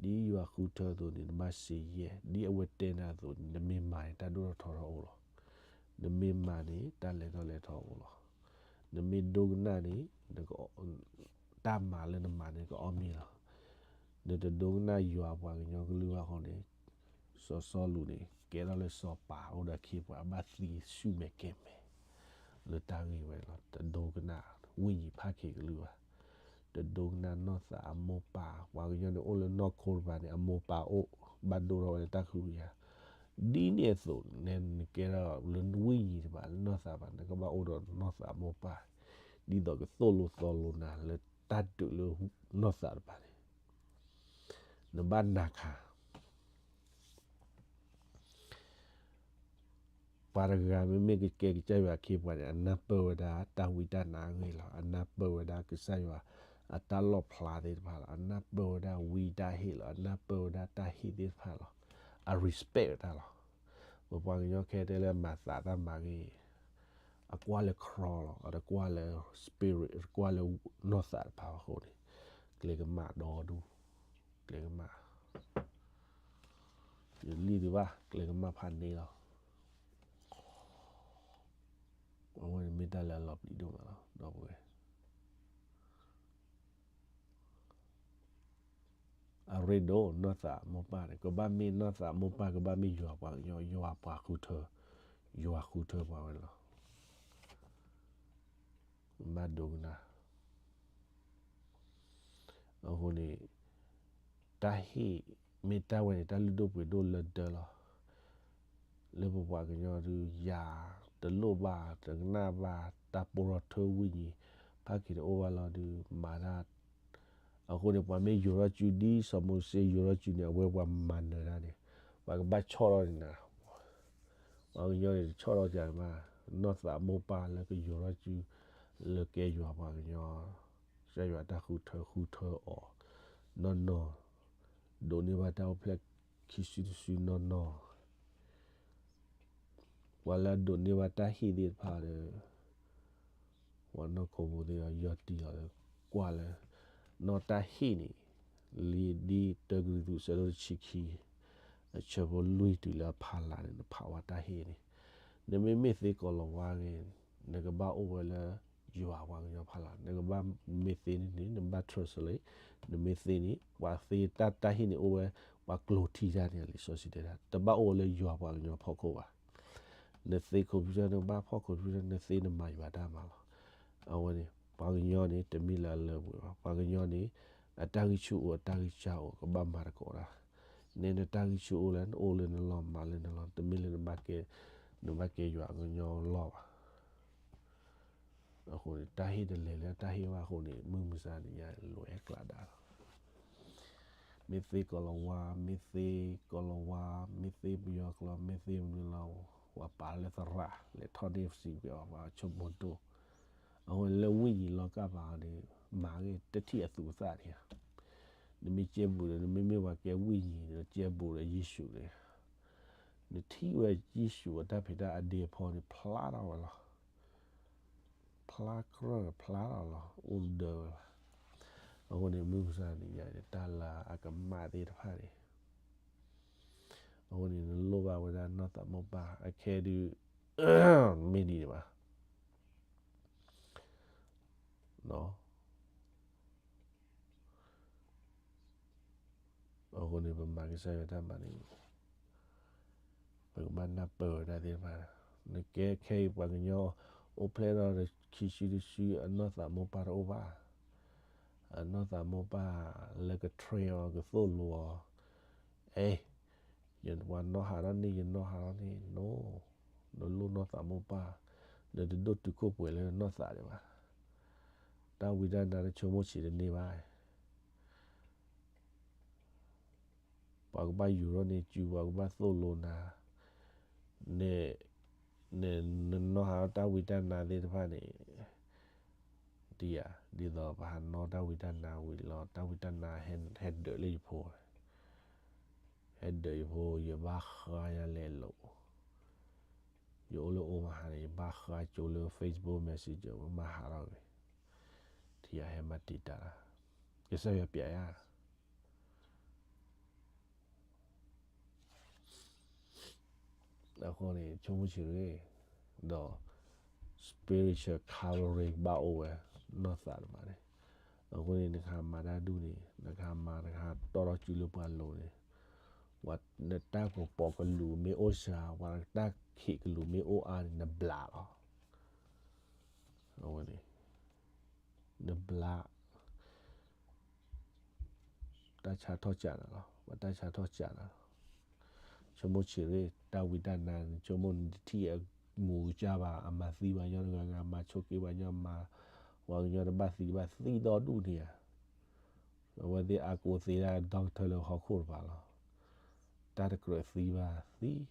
ဒ်ယွၤဃုထၢအသိးန့ၣ် နဘၣ်စံးယဲၢ်, ဒ်အဝဲတဲနၤအသိးန့ၣ် နမ့ၢ်မၤန့ၣ် တၢ်ဒိၣ်ထီၣ်ထီထီၣ်အိၣ်လီၤ, နမ့ၢ်မၤန့ၣ် တၢ်လဲၤထီၣ်လဲၤထီအိၣ်လီၤ, နမ့ၢ်ဒိကနၣ်န့ၣ် တၢ်မၤလၢနမၤန့ၣ် ကအီၣ်မ့ၢ်လီၤ. နတဒိကနၣ်ယွၤပှၤကညီကလုၢ်ဘၣ်အဃိန့ၣ်, စီၤစီလူးန့ၣ် ကဲထီၣ်လၢစီၤပၤအိၣ်ဒီးအခ့အပှၤ ဘၣ်သံဆူၣ်မဲာ်ကဲၤမဲာ် လၢတၢ်ဂ့ၢ်ဝဲလီၤ. တဒိကနၣ်ဝိညာဉ်ဖးခ့ကလုၢ်ဘၣ်, တဒိကနၣ်နီၢ်သးအမိၢ်ပၢ်, ပှၤကညီန့ၣ်အိၣ်လၢနီၢ်ခိတပၤန့ၣ် အမိၢ်ပၢ်အိၣ် ဘၣ်ဒိထီၣ်ဝဲလၢတၢ်ကဟုကယာ်, ဒ်န့ၣ်အသိးန့ၣ် နကဲထီၣ်လၢဝိညာဉ်တပၤ လၢနီၢ်သးတပၤ နကဘၣ်အိၣ်ဒီးနီၢ်သးအမိၢ်ပၢ်, ဒ်သိးကသိၣ်လိသီလိနၤလၢတၢ်ဒုးလၢနီၢ်သးတပၤန့ၣ် နဘၣ်နာ်ခါ, ပှၤတဂၤမ့မ့ၢ်ကကဲကစၢ်ယွၤအခ့အပှၤန့ၣ် အနၢ်ပၢၢ်ဝဲဒၣ်တၢ်ဝံတၢ်နါအဂ့ၢ်လီၤ. အနၢ်ပၢၢ်ဝဲဒၣ်ကစၢ်ယွၤအတၢ်လီၣ်ဖျါသ့ၣ်တဖၣ်လီၤ. အနၢ်ပၢၢ်ဝဲဒၣ်ဝံတၢ်ဟ့ၣ်လီၤ. အနၢ်ပၢၢ်ဝဲဒၣ်တၢ်ဟ့ၣ်သ့ၣ်တဖၣ်လီၤ. အ respect ဝဲဒၣ်လီၤ. ပပှၤကညီခဲတဲလၢမၤသးတၢ်မၤဂ့ၤ အကွၢ်လၢ ခရံာ် လီၤ. အတကွၢ်လၢ spirit တကွၢ်လၢနီၢ်သးတပၤအဃိန့ၣ် ကျဲကမၣ်ဒီဒူၣ်, ကျဲကမၣ်, ယလံၣ်ဒံးဘၣ် ကျဲကမၣ်ဖးန့ၢ်လီၤ. အဝဲန့ၣ်မ့ၢ်တၢ်လၢအလီၤပျံၤဒိၣ်မးလီၤ ဒီပုၢ်ဝဲၢ် အရ့ဒိၣ်နီၢ်သးမိၢ်ပၢ်န့ၣ် ကဘၣ်မ့ၢ်နီၢ်သးမိၢ်ပၢ် ကဘၣ်မ့ၢ်ယွၤပှၤကညီ ယွၤပှၤဃုထၢ, ယွၤဃုထၢပှၤဝဲန့ၣ်လီၤ. ဘၣ်ဒိကနၣ် အဃိန့ၣ် တၢ်ဟ့ၣ် မ့ၢ်တၢ်ဝဲန့ၣ် တၢ်လုၢ်ဒိၣ်ပှ့ၤဒိၣ်လၢဒၢလီၤ. လၢပပှၤကညီဒုး ယၤတလိၣ်ဘၣ် တကနၣ်ဘၣ် တၢ်ပိာ်ထီၣ်ထၢဝံၣ်ညံၤ ဖးက့ၤတအိၣ်ဘၣ်လီၤဒုး မၤတၢ် အဃိန့ၣ် ပှၤမ့ၢ်ယိၤထီၣ်စုဒ်စီၤမိၤၡ့ယိၤထီၣ်စုန့ၣ် အဝဲပှၤမၤနၢၤတၢ်န့ၣ် ပှၤကဘၣ်ဆီၣ်ထီၣ်န့ၣ်နၤ ပှၤကညီန့ၣ် တဆီၣ်ထီၣ်ကမး နီၢ်သးမိၢ်ပၢ်လၢကယိၤထီၣ်စု လၢကဲယွၤပှၤကညီ ကစၢ်ယွၤတၢ်ဃုထၢဃုထၢအီၤ နီၢ်နီၢ် ဒိးန့ၢ်ဘၣ်တၢ်အိၣ်ဖျဲၣ်ခံစုတစုနီၢ်နီၢ် ပှၤလၢအဒိးန့ၢ်ဘၣ်တၢ်ဟ့ၣ်သ့ၣ်တဖၣ်ဒီး ပှၤနီၢ်ခိဖိသ့ၣ်အီၤ ယီၢ်တံၢ်အီၤလၢ ကွၢ်လၢ နီၢ်တၢ်ဟ့ၣ်န့ၣ် လံာ်ဒ်တၢကရံၣ်သူး အဆၢဒိၣ်တဆံခံ အဆၢဖိလွံၢ်တုၤလၢအဖးလၢ်န့ၣ် နဖးဝဲတၢ်ဟ့ၣ်န့ၣ် နမ့မ့ၢ်သ့ကိးလၤဝါဂ့ၤ နကဘၣ်အိၣ်ဝဲလၢ ယွၤပှၤကညီဖးလၢ် နကဘၣ်မ့ၢ်သ့န့ၣ်န့ၣ် နဘၣ် translate နမ့ၢ်သ့န့ၣ် ပှၤသ့တၢ်တၢ်ဟ့ၣ်န့ၣ်အိၣ်ဝဲ ပှၤကျိၤထံတၢ်န့ၣ် လံာ်စီဆှံတဲဒၣ် တဘၣ်အိၣ်ဝဲလၢယွၤပှၤကညီဖီခိၣ်ဘၣ် နသ့ computer နကဘၣ်ဖီၣ် computer နသ့နမၤယွၤတၢ်မၤလီၤ. အဝဲန့ၣ် ပှၤကညီန့ၣ် တမ့ၢ်လၢအလၢပှဲၤဘၣ်. ပှၤကညီန့ၣ် အတၢ်ဂံၢ်ဆူၣ်အိၣ် အတၢ်ဂံၢ်စၢ်အိၣ် ကဘၣ်မၤသကိးတၢ်. နဲနတၢ်ဂံၢ်ဆူၣ်အိၣ်လဲၣ် နအိၣ်လၢနလီၢ် မၤလၢနလီၢ် တမ့ၢ်လၢနဘၣ်ကဲ နဘၣ်ကဲယွၤကညီလီၢ်ဘၣ်. အဃိန့ၣ် တၢ်ဟ့ၣ်တလဲၤလၢတၢ်ဟ့ၣ်ဘၣ်အဃိန့ၣ် မုၢ်မဆါတနံၤညါ လိၤအဲၣ်ကျးဒၣ်လီၤ. မ့ၢ်သ့ကိးလၤဝါ မ့ၢ်သ့ကိးလၤဝါ မ့ၢ်သ့ပယီၤကျိာ် မ့ၢ်သ့မနုၤလီၤ ပှၤပာ်လၢသရၣ် လဲၤထီၣ်န့ၢ်စံးကွဲးအီၤ ပှၤဆိကမိၣ်ဒိၣ်. အဃိန့ၣ်လၢဝိညာဉ်လောကဘၣ်န့ၣ် မၤဂ့ၤတထံၣ်အသူးအသၣ်န့ၣ် နမ့ၢ်ကဲဘူးဒီး နမ့မ့ၢ်ပှၤကဲဝိညာဉ်ဒီး ကဲဘူးဒီးယ့ၣ်ၡူးန့ၣ် နထံၣ်ဝဲယ့ၣ်ၡူးအတၢ်ဖံးတၢ်အဒ့အဖီန့ၣ် ဖျါထီၣ်ဝဲလီၤ. ဖျါကြၢးဖျါထီၣ်လီၤ အိၣ်ဒၢဝဲဘၣ်. အဃိန့ၣ် မုၢ်မဆါတနံၤညါန့ၣ် တၢ်လၢအကမၣ်သ့ၣ်တဖၣ်န့ၣ် အဃိန့ၣ် နလိၣ်ဘၣ်ဝဲဒၣ်နီၢ်သးမိၢ်ပၢ် အခဲဒုး မ့ၢ်ဒ်န့ၣ်ဘၣ်. နီၢ် အဃိန့ၣ် ပမၤကစၢ်ယွၤတၢ်မၤန့ၣ် ပကဘၣ်နၢ်ပၢၢ်ဝဲဒၣ်သ့ၣ်တဖၣ်, နကဲခဲအံၤပှၤကညီအိၣ်ဖျဲၣ်ထီၣ်ဒီးခံစုတစု အနီၢ်သးမိၢ်ပၢ်တအိၣ်ဘၣ်, အနီၢ်သးမိၢ်ပၢ်လၢက train အီၤ ကသိၣ်လိအီၤ, အဲ ယပှၤနီၢ်ဟးထီၣ်န့ၣ် ယနီၢ်ဟးထီၣ်န့ၣ် no, နလိၣ်နီၢ်သးမိၢ်ပၢ်, နတဒိၣ်တုာ်ခိၣ်ပှဲၤလၢနနီၢ်သးဒံးဘၣ်, တၢ်ဝံတၢ်နါတဆိကမိၣ်ဆံးတန့ၢ်ဘၣ် ပှၤကဘၣ်ယူၤထီၣ်န့ၢ်စု, ပှၤကဘၣ်သိၣ်လိနၤ, န န နနီၢ်ဟးထီၣ်တၢ်ဝံတၢ်နါသ့ၣ်တဖၣ်န့ၣ် ဒ်ယၤ ဒ်သိးပဟးနီၢ်တၢ်ဝံတၢ်နါဝံၤလီၤ တၢ်ဝံတၢ်နါဟဲဒၢးလၢယဖိ, ဟဲဒၢးယဖိ ယဘၣ်ဃါယၤလဲၤလိာ်, ယအိၣ်လၢအိၣ်မဟါန့ၣ် ယဘၣ်ဃါကၠိလၢ Facebook Messenger မ့ၢ်ဟးထီၣ်ဂ့ၤ, ထံၣ်ယၤဟဲမၤတံာ်တာ်, ကစၢ်ယွၤပျဲယၤ အဃိန့ၣ် ဆိကမိၣ်ဆံးရ့ၣ်, ဒီး spiritual covering ဘၣ်အိၣ်ဝဲ နီၢ်သးတမးန့ၣ်, အဃိန့ၣ် နကဟးမၤတၢ်ဒူၣ်န့ၣ် နကဟးမၤ နကဟးတီထီၣ်စုလၢပှၤလိၤန့ၣ်, ပှၤနတၢ်ကပီၤကလူးမ့ၢ်အိၣ်စှၤ, ပှၤတၢ်ခံးကလူးမ့ၢ်အိၣ်အါန့ၣ် နဘျးလီၤ, အဝဲန့ၣ် နဘျး တၢ်ဆါထီၣ်စးနၤလီၤ, ပှၤတၢ်ဆါထီၣ်စးနၤလီၤ, ဆိကမိၣ်ဆံးရ့ၣ် တၢ်ဝံတၢ်နါန့ၣ် ဆိကမိၣ်နတထံၣ်အမူၤကစၢ်ဘၣ်, အမၤသံပှၤကညီတဂၤဂၤ, မၤဆိးက့ပှၤကညီ, မၤပှၤကညီတဘၣ်သံတဘၣ်သံဒီဒူၣ်န့ၣ်ဧါ, အဝဲသ့ၣ်အါကိးသ့ဒၣ် doctor လၢဟီၣ်ခိၣ်တပၤလီၤ, တၢ်တကြၢးသံဘၣ်သံ,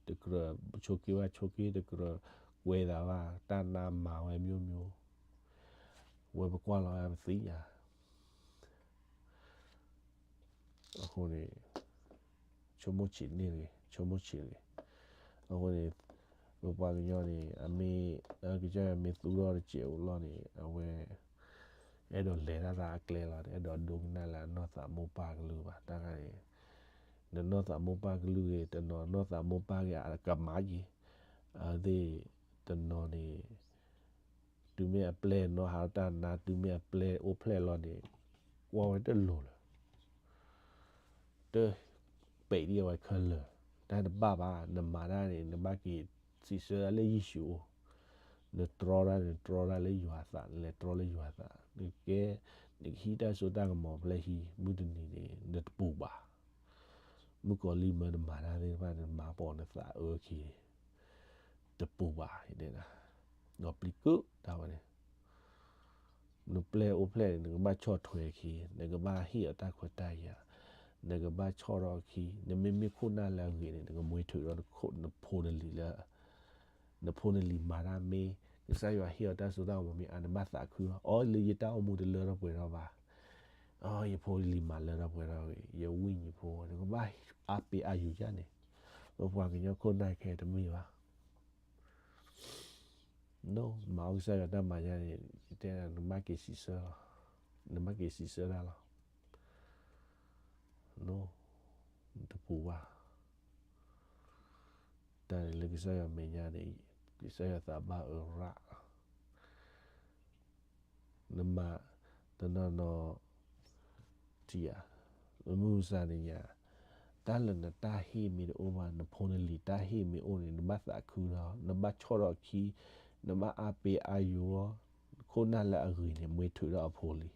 တကြၢးဆိးက့ဘၣ်ဆိးက့, တကြၢးကွဲသးဘၣ်, တၢ်နါမၤဝဲ မျိုးမျိုး, ဝဲပကွၢ်လီၤဝဲပသ့ၣ်ညါ အဃိန့ၣ် ဆိကမိၣ်ဆံးန့ၢ်ဂ့ၤ, ဆိကမိၣ်ဆံးဂ့ၤ, အဃိန့ၣ် ပပှၤကညီန့ၣ် အမ့ၢ် ကစၢ်ယွၤမ့ၢ်သူထီၣ်တစဲးအိၣ်လီၢ်န့ၣ် အဝဲ အဲၣ်ဒိးလဲၤတၢ်သးအကျဲလီၤ, အဲၣ်ဒိးဒိကနၣ်လၢအနီၢ်သးမိၢ်ပၢ်ကလုၢ်ဘၣ်, တၢ်ဂၤန့ၣ် နနီၢ်သးမိၢ်ပၢ်ကလုၢ်ဂ့ၤ, တနီၤနီၢ်သးမိၢ်ပၢ်ဂ့ၤ အကမၤက့ၤ, အဝဲသ့ၣ်တနီၤန့ၣ် တုၤမ့ၢ်အပျဲၢ်နီၢ်ဟးတၢ်နါ, တုၤမ့ၢ်အပျဲၢ်အိၣ်ဖျဲၣ်လီၤန့ၣ် ကွၢ်ဝဲတလိၤလၢၤ, တပဲာ်ဒံးအဝဲခဲလၢာ်, တၢ်တဘၣ်ဘၣ်, နမၤတၢ်န့ၣ် နဘၣ်က့ၤစံးဆၢဒၣ်လၢယ့ၣ်ၡူးအိၣ်, နတြီတၢ်န့ၣ် နတြီတၢ်လၢယွၤသး, နလဲၤတြီလၢယွၤသး, နကဲ နကဟံးတၢ်စိတၢ်ကမီၤဖဲဟံး, မုၢ်တနံၤန့ၣ် နတပူၤဘၣ်, မုၣ်ကီၤလံၢ်မၢနမၤတၢ်သ့ၣ်တဖၣ်န့ၣ် နမၤပိာ်နသးအၢခံန့ၣ် တပူၤဘၣ်, ဒီးပျံၤကုၣ်တၢ်ဝဲန့ၣ်, နပျဲၢ်အိၣ်ဖျဲၣ်န့ၣ် နကဘၣ်ဆီၣ်ထွဲခံ, နကဘၣ်ဟ့ၣ်အီၤတၢ်ခွဲးတၢ်ယာ်, နကဘၣ်ဆီၣ်ထီၣ်အခံ, နမ့မ့ၢ်ခိၣ်နၢ်လၢအဂ့ၤန့ၣ် နကမွဲထုးဒီးနဖိနလံၤလၢ နဖိနလံၤမၤတၢ်မ့ၢ် ကစၢ်ယွၤဟ့ၣ်အီၤတၢ်စိတၢ်ကမီၤမ့ၢ်အါ နဘၣ်သးခုလီၤ. အီ လၢယတၢ်အိၣ်မူတလၢထီၣ်ပှဲၤထီၣ်ဘၣ်, အီ ယဖိယလံၤမၤလၢထီၣ်ပှဲၤထီၣ်ဂ့ၤ, ယဝံၣ်ညံဖိ နကဘၣ်အါပ့ၤအါယိာ်ယါန့ၣ်, ပပှၤကညီခိၣ်နၢ်ခဲတမ့ၢ်ဘၣ်. နမၤအီကစၢ်ယွၤတၢ်မၤယါန့ၣ် ယတဲနဘၣ်က့ၤစံးဆၢလီၤ, နဘၣ်က့ၤစံးဆၢတၢ်လီၤ. နတပူၤဘၣ်. တၢ်န့ၣ်လၢကစၢ်ယွၤမဲာ်ညါန့ၣ် ကစၢ်ယွၤသးဘၣ်အၢရၣ် နမၤတနီၤနီၤ ထံဧါ, မုၢ်မဆါန့ၣ်ညါ, တၢ်လၢနတၢ်ဟ့ၣ်မ့ၢ်တအိၣ်ဘၣ် နဖိနလံၤတၢ်ဟ့ၣ်မ့ၢ်အိၣ်န့ၣ် နဘၣ်သးခုလီၤ, နဘၣ်ဆီၣ်ထီၣ်အခံ, နဘၣ်အါပ့ၤအါယိာ်လီၤ. ခိၣ်နၢ်လၢအဂ့ၤန့ၣ် မွဲထုးဒီးအဖိလံၤ,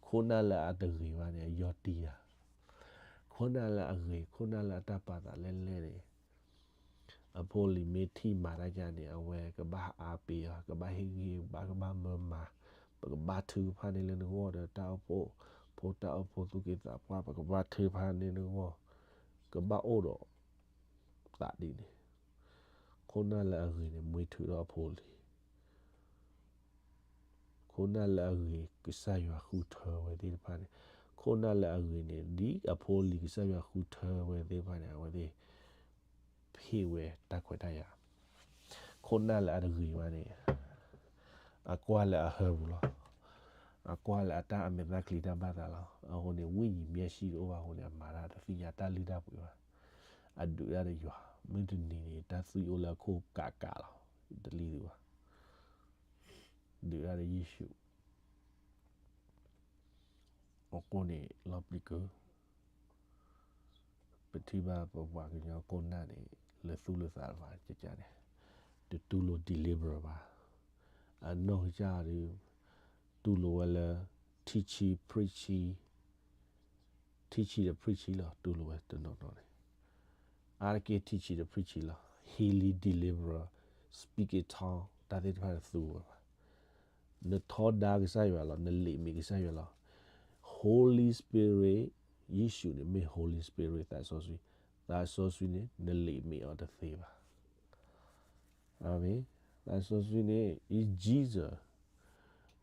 ခိၣ်နၢ်လၢအတဂ့ၤဘၣ်န့ၣ် အယီၢ်တံၢ်ဧါ, ခိၣ်နၢ်လၢအဂ့ၤ ခိၣ်နၢ်လၢအတၢ်ပာ်သးလဲၢ်လဲၢ်န့ၣ် အဖိလံၤမ့ၢ်ထံၣ်မၤတၢ်ယါန့ၣ် အဝဲကဘၣ်အါပ့ၤအီၤ, ကဘၣ်ဟ့ၣ်ဂံၢ်ဘါ ကဘၣ်မၢမၤ, ပကဘၣ်ထုကဖၣ်န့ၢ်လၢနဂီၢ်ဒီးတၢ်အိၣ်ဖှိၣ်, ဖိတၢ်အိၣ်ဖှိၣ်သူၣ်က့သးပှၢ် ပကဘၣ်ထုကဖၣ်န့ၢ်နဂီၢ်, ကဘၣ်အိၣ်ဒီးသးဒ်န့ၣ်, ခိၣ်နၢ်လၢအဂ့ၤန့ၣ် မွဲထုးဒီးအဖိလံၤ ခိၣ်နၢ်လၢအဂ့ၤ ကစၢ်ယွၤဃုထၢဝဲသ့ၣ်တဖၣ်န့ၣ်, ခိၣ်နၢ်လၢအဂ့ၤန့ၣ် ဒ်အဖိလံၤကစၢ်ယွၤဃုထၢဝဲသ့ၣ်တဖၣ်န့ၣ် အဝဲသ့ၣ် ဖ့ၣ်ဝဲတၢ်ခွဲးတၢ်ယာ်, ခိၣ်နၢ်လၢအတဂ့ၤဘၣ်န့ၣ် အကွၢ်လၢအဟၢပူၤလီၤ, အကွၢ်လၢအတၢ်အမဲာ်သၣ်ချံတၢ်ဘၣ်သးလီၤ. အဃိန့ၣ် ဝိညာဉ်မျက်စိတအိၣ်ဘၣ်အဃိန့ၣ် အမၤတၢ်တသ့ၣ်ညါတၢ်လုၢ်တၢ်ပှ့ၤဘၣ်, အဒုးတၢ်ဒီးယွၤ, မုၢ်တနံၤန့ၣ် တၢ်သွံၣ်အိၣ်လၢအခိၣ်ကးကးလီၤ, တလံၤသုဘၣ်, ဒုးတၢ်ဒီးယ့ၣ်ၡူး အဃိန့ၣ် လီၤပျံၤကုၢ်, ပထံၣ်ဘၣ်ပပှၤကညီကိးဂၤန့ၣ် လၢသူၣ်လၢသးတဖၣ်န့ၣ် တတူၢ်လိာ် deliverer ဘၣ်. အနီၢ်ကစၢ်ဒီး တူၢ်လိာ်ဝဲလၢ teaching, preaching, teaching ဒီး preaching လီၤ. တူၢ်လိာ်ဝဲတနီၤနီၤန့ၣ် အါတက့ၢ် teaching ဒီး preaching လီၤ. Healing, deliverer, speak in tongue တၢ်သ့ၣ်တဖၣ်န့ၣ်သူဝဲဘၣ်. နထီဒါကစၢ်ယွၤလီၤ, နလံာ်မ့ၢ်ကစၢ်ယွၤလီၤ. Holy Spirit, ယ့ၣ်ၡူးန့ၣ်မ့ၢ် Holy Spirit သးစီဆှံ, သးစီဆှံန့ၣ် နလံာ်မ့ၢ်အီၤတသ့ဘၣ်. အၤမ့ၣ်. သးစီဆှံန့ၣ် is Jesus.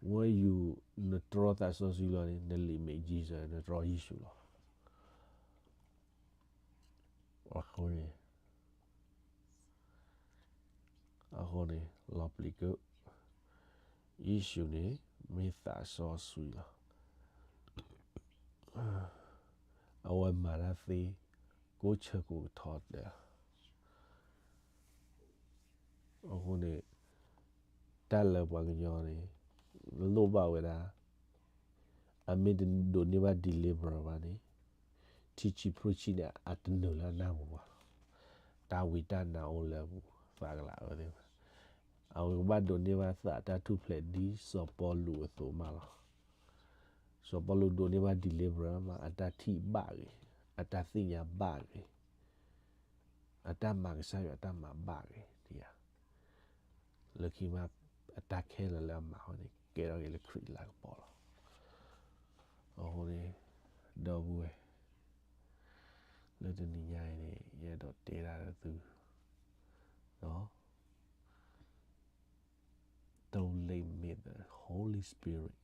ဝဲယူၤ နတြီသးစီဆှံလီၤန့ၣ် နလံာ်မ့ၢ် Jesus, နတြီယ့ၣ်ၡူးလီၤ. အဃိန့ၣ် အဃိန့ၣ် လီၤပျံၤက့ၤ ယ့ၣ်ၡူးန့ၣ် မ့ၢ်သးစီဆှံလီၤ. အဝဲမၤတၢ်သ့ ကိးဆၢကိးကထီတဲလီၤ. အဃိန့ၣ် တၢ်လၢပှၤကညီန့ၣ် လိၣ်ဘၣ်ဝဲဒၣ် အမ့ၢ်တဒိးန့ၢ်ဘၣ် deliverer ဘၣ်န့ၣ် teaching preaching န့ၣ် အတနုာ်လၢအနၢ်ပူၤဘၣ်. တၢ်ဝံတၢ်နါအိၣ်လၢအပူၤ သးကလးအၢသ့ၣ်တဖၣ်. အဝဲကဘၣ်ဒိးန့ၢ်ဘၣ်သးတၢ်ထူၣ်ဖျဲးဒ်စီၤပီလူးအသိးမးလီၤ. စီၤပီလူးဒိးန့ၢ်ဘၣ် deliverer မး အတၢ်ထံၣ်ဘၣ်ဂ့ၤ, အတၢ်သ့ၣ်ညါဘၣ်ဂ့ၤ, အတၢ်မၤကစၢ်ယွၤအတၢ်မၤဘၣ်ဂ့ၤ, လၢခံမး အတၢ်ခဲလၢာ်လၢအမၤအီၤန့ၣ် ကဲထီၣ်က့ၤလၢခရံာ်အလၤကပီၤလီၤ. အဃိန့ၣ် ဒီပုၢ်ဝဲၢ် လၢတနံၤညါအံၤန့ၣ် ယအဲၣ်ဒိးတဲဒၣ်လၢသု Don't limit the Holy Spirit.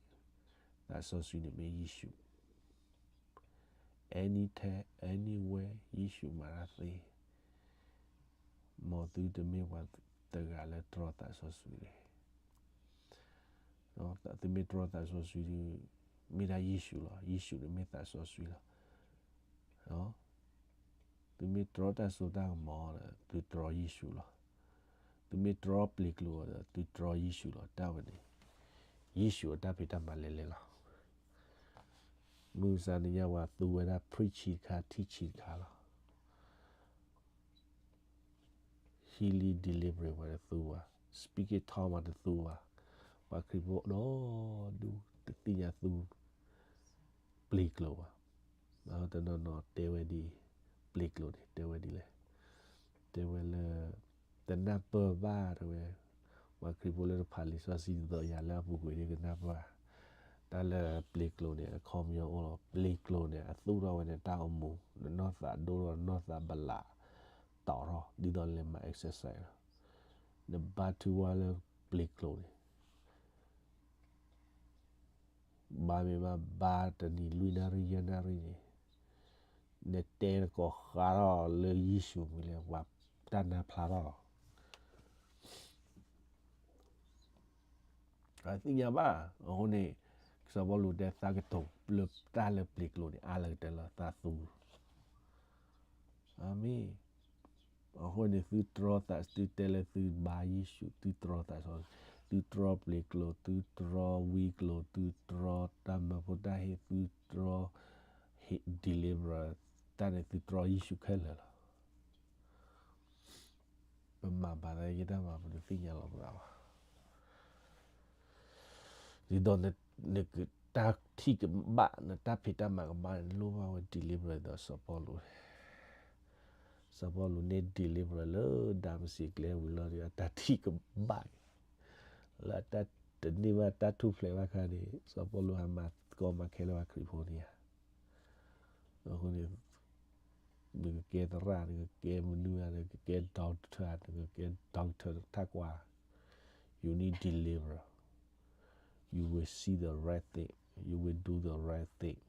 သးစီဆှံန့ၣ်မ့ၢ်ယ့ၣ်ၡူး. Anytime, anywhere, ယ့ၣ်ၡူးမၤတၢ်သ့. မ်သုတမ့ၢ်ပှၤတဂၤလၢတြီသးစီဆှံတဂ့ၤ. သုမ့ၢ်တြီသးစီဆှံဒီး မ့ၢ်ဒၣ်ယ့ၣ်ၡူးလီၤ. ယ့ၣ်ၡူးန့ၣ်မ့ၢ်သးစီဆှံလီၤ. သုမ့ၢ်တြီတၢ်စိတၢ်ကမီၤဒီး သုတြီယ့ၣ်ၡူးလီၤ. သုမ့ၢ်တြီပျ့ၤကျိၤဒီး သုတြီယ့ၣ်ၡူးလီၤ. တၢ်ဝဲန့ၣ် ယ့ၣ်ၡူးအတၢ်ဖံးတၢ်မၤလဲၤလဲၤလီၤ. မုၢ်မဆါတနံၤညါ ပှၤသူဝဲဒၣ် preaching တခါ teaching တခါလီၤ. Healing, deliverance ပှၤတသူဘၣ်, speak in tongue ပှၤတသူဘၣ်, ပှၤခရံာ်ဖိဒီဒူၣ် တသ့ၣ်ညါသူ ပျ့ၤကျိၤဘၣ်. တနီၤနီၤတဲဝဲဒ်အံၤ, ပျ့ၤကျိၤန့ၣ် တဲဝဲဒ်လဲၣ်, တဲဝဲလၢ တနၢ်ပၢၢ်ဘၣ်တဲဝဲ, ပှၤခရံာ်ဖိလၢတဖးလံာ်စီဆှံဒ်သိးယၤလၢအပူၤကွံာ်န့ၣ် ကနၢ်ပၢၢ်, တၢ်လၢပျ့ၤကျိၤန့ၣ် အခီပညီအိၣ်လီၤ. ပျ့ၤကျိၤန့ၣ် အသူၣ်ထီၣ်ဝဲန့ၣ် တၢ်အိၣ်မူ, နနီၢ်သးဒိၣ်ထီၣ် နနီၢ်သးဘလးတီၤထီၣ် ဒ်သိးနလဲၤမၤ exercise လီၤ. နဘါထုကဝဲလၢပျ့ၤကျိၤန့ၣ် ဘါမ့ၢ်ဘၣ် ဘါတနံၤလွံၢ်နၣ်ရံၣ်ယဲၢ်နၣ်ရံၣ်န့ၣ်, နတဲနကိးဃးထီၣ်လၢယ့ၣ်ၡူးမံၤလၢ ပှၤတၢ်နါဖျါထီၣ်လီၤ. အသ့ၣ်ညါဘၣ်. အဃိန့ၣ် စီၤပီလူးတဲသးကတိၤလၢတၢ်လၢပျ့ၤကျိၤန့ၣ် အါလၢကတၢၢ်လၢသးသူ အၤမ့ၣ်. အဃိန့ၣ် သုတြီသး သုတဲလၢသုဘါယ့ၣ်ၡူး သုတြီသးစီဆှံ, သုတြီပျ့ၤကျိၤ သုတြီဝံကျိၤ သုတြီတၢ်မၢဖိတၢ်ဟ့ၣ် သုတြီ deliverer တၢ်န့ၣ် သုတြီယ့ၣ်ၡူးခဲလၢာ်လီၤ. ပမၤဘၣ်သးယတၢ်မၤ ပတသ့ၣ်ညါလီၤပသးဘၣ်. ဒ်သိးနကတၢ်ထံၣ်ကဘၣ် နတၢ်ဖံးတၢ်မၤကဘၣ်န့ၣ် နလိၣ်ဘၣ်ဝဲ deliverer ဒီးစီၤပီလူး. စီၤပီလူးန့ၣ် deliverer လၢဒၤမစ့းကျဲဝံၤလီၤဒီး အတၢ်ထံၣ်ကဘၣ်က့ၤ လၢအတၢ်တန့ၢ်ဘၣ်တၢ်ထူၣ်ဖျဲးဘၣ်ခါန့ၣ် စီၤပီလူးဟးမၤသကိးမၤခဲလၢာ်ပှၤခရံာ်ဖိန့ၣ်ဧါ. အဃိန့ၣ် နကကဲသရၣ် နကကဲမနုၤဧါ နကကဲ doctor နကကဲ doctor ထၢ်ကွၢ် you need deliverer, you will see the right thing, you will do the right thing.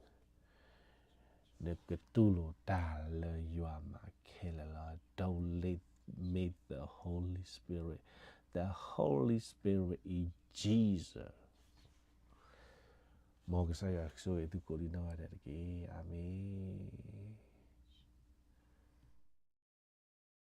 နကတူၢ်လိာ်တၢ်လၢယွၤမၤခဲလၢာ်လီၤ. Don't limit the Holy Spirit, the Holy Spirit is Jesus. မ်ကစၢ်ယွၤကဆိၣ်ဂ့ၤသုကိးဒံနီၢ်ဂၤဒဲးတက့ၢ်. အၤမ့ၣ်.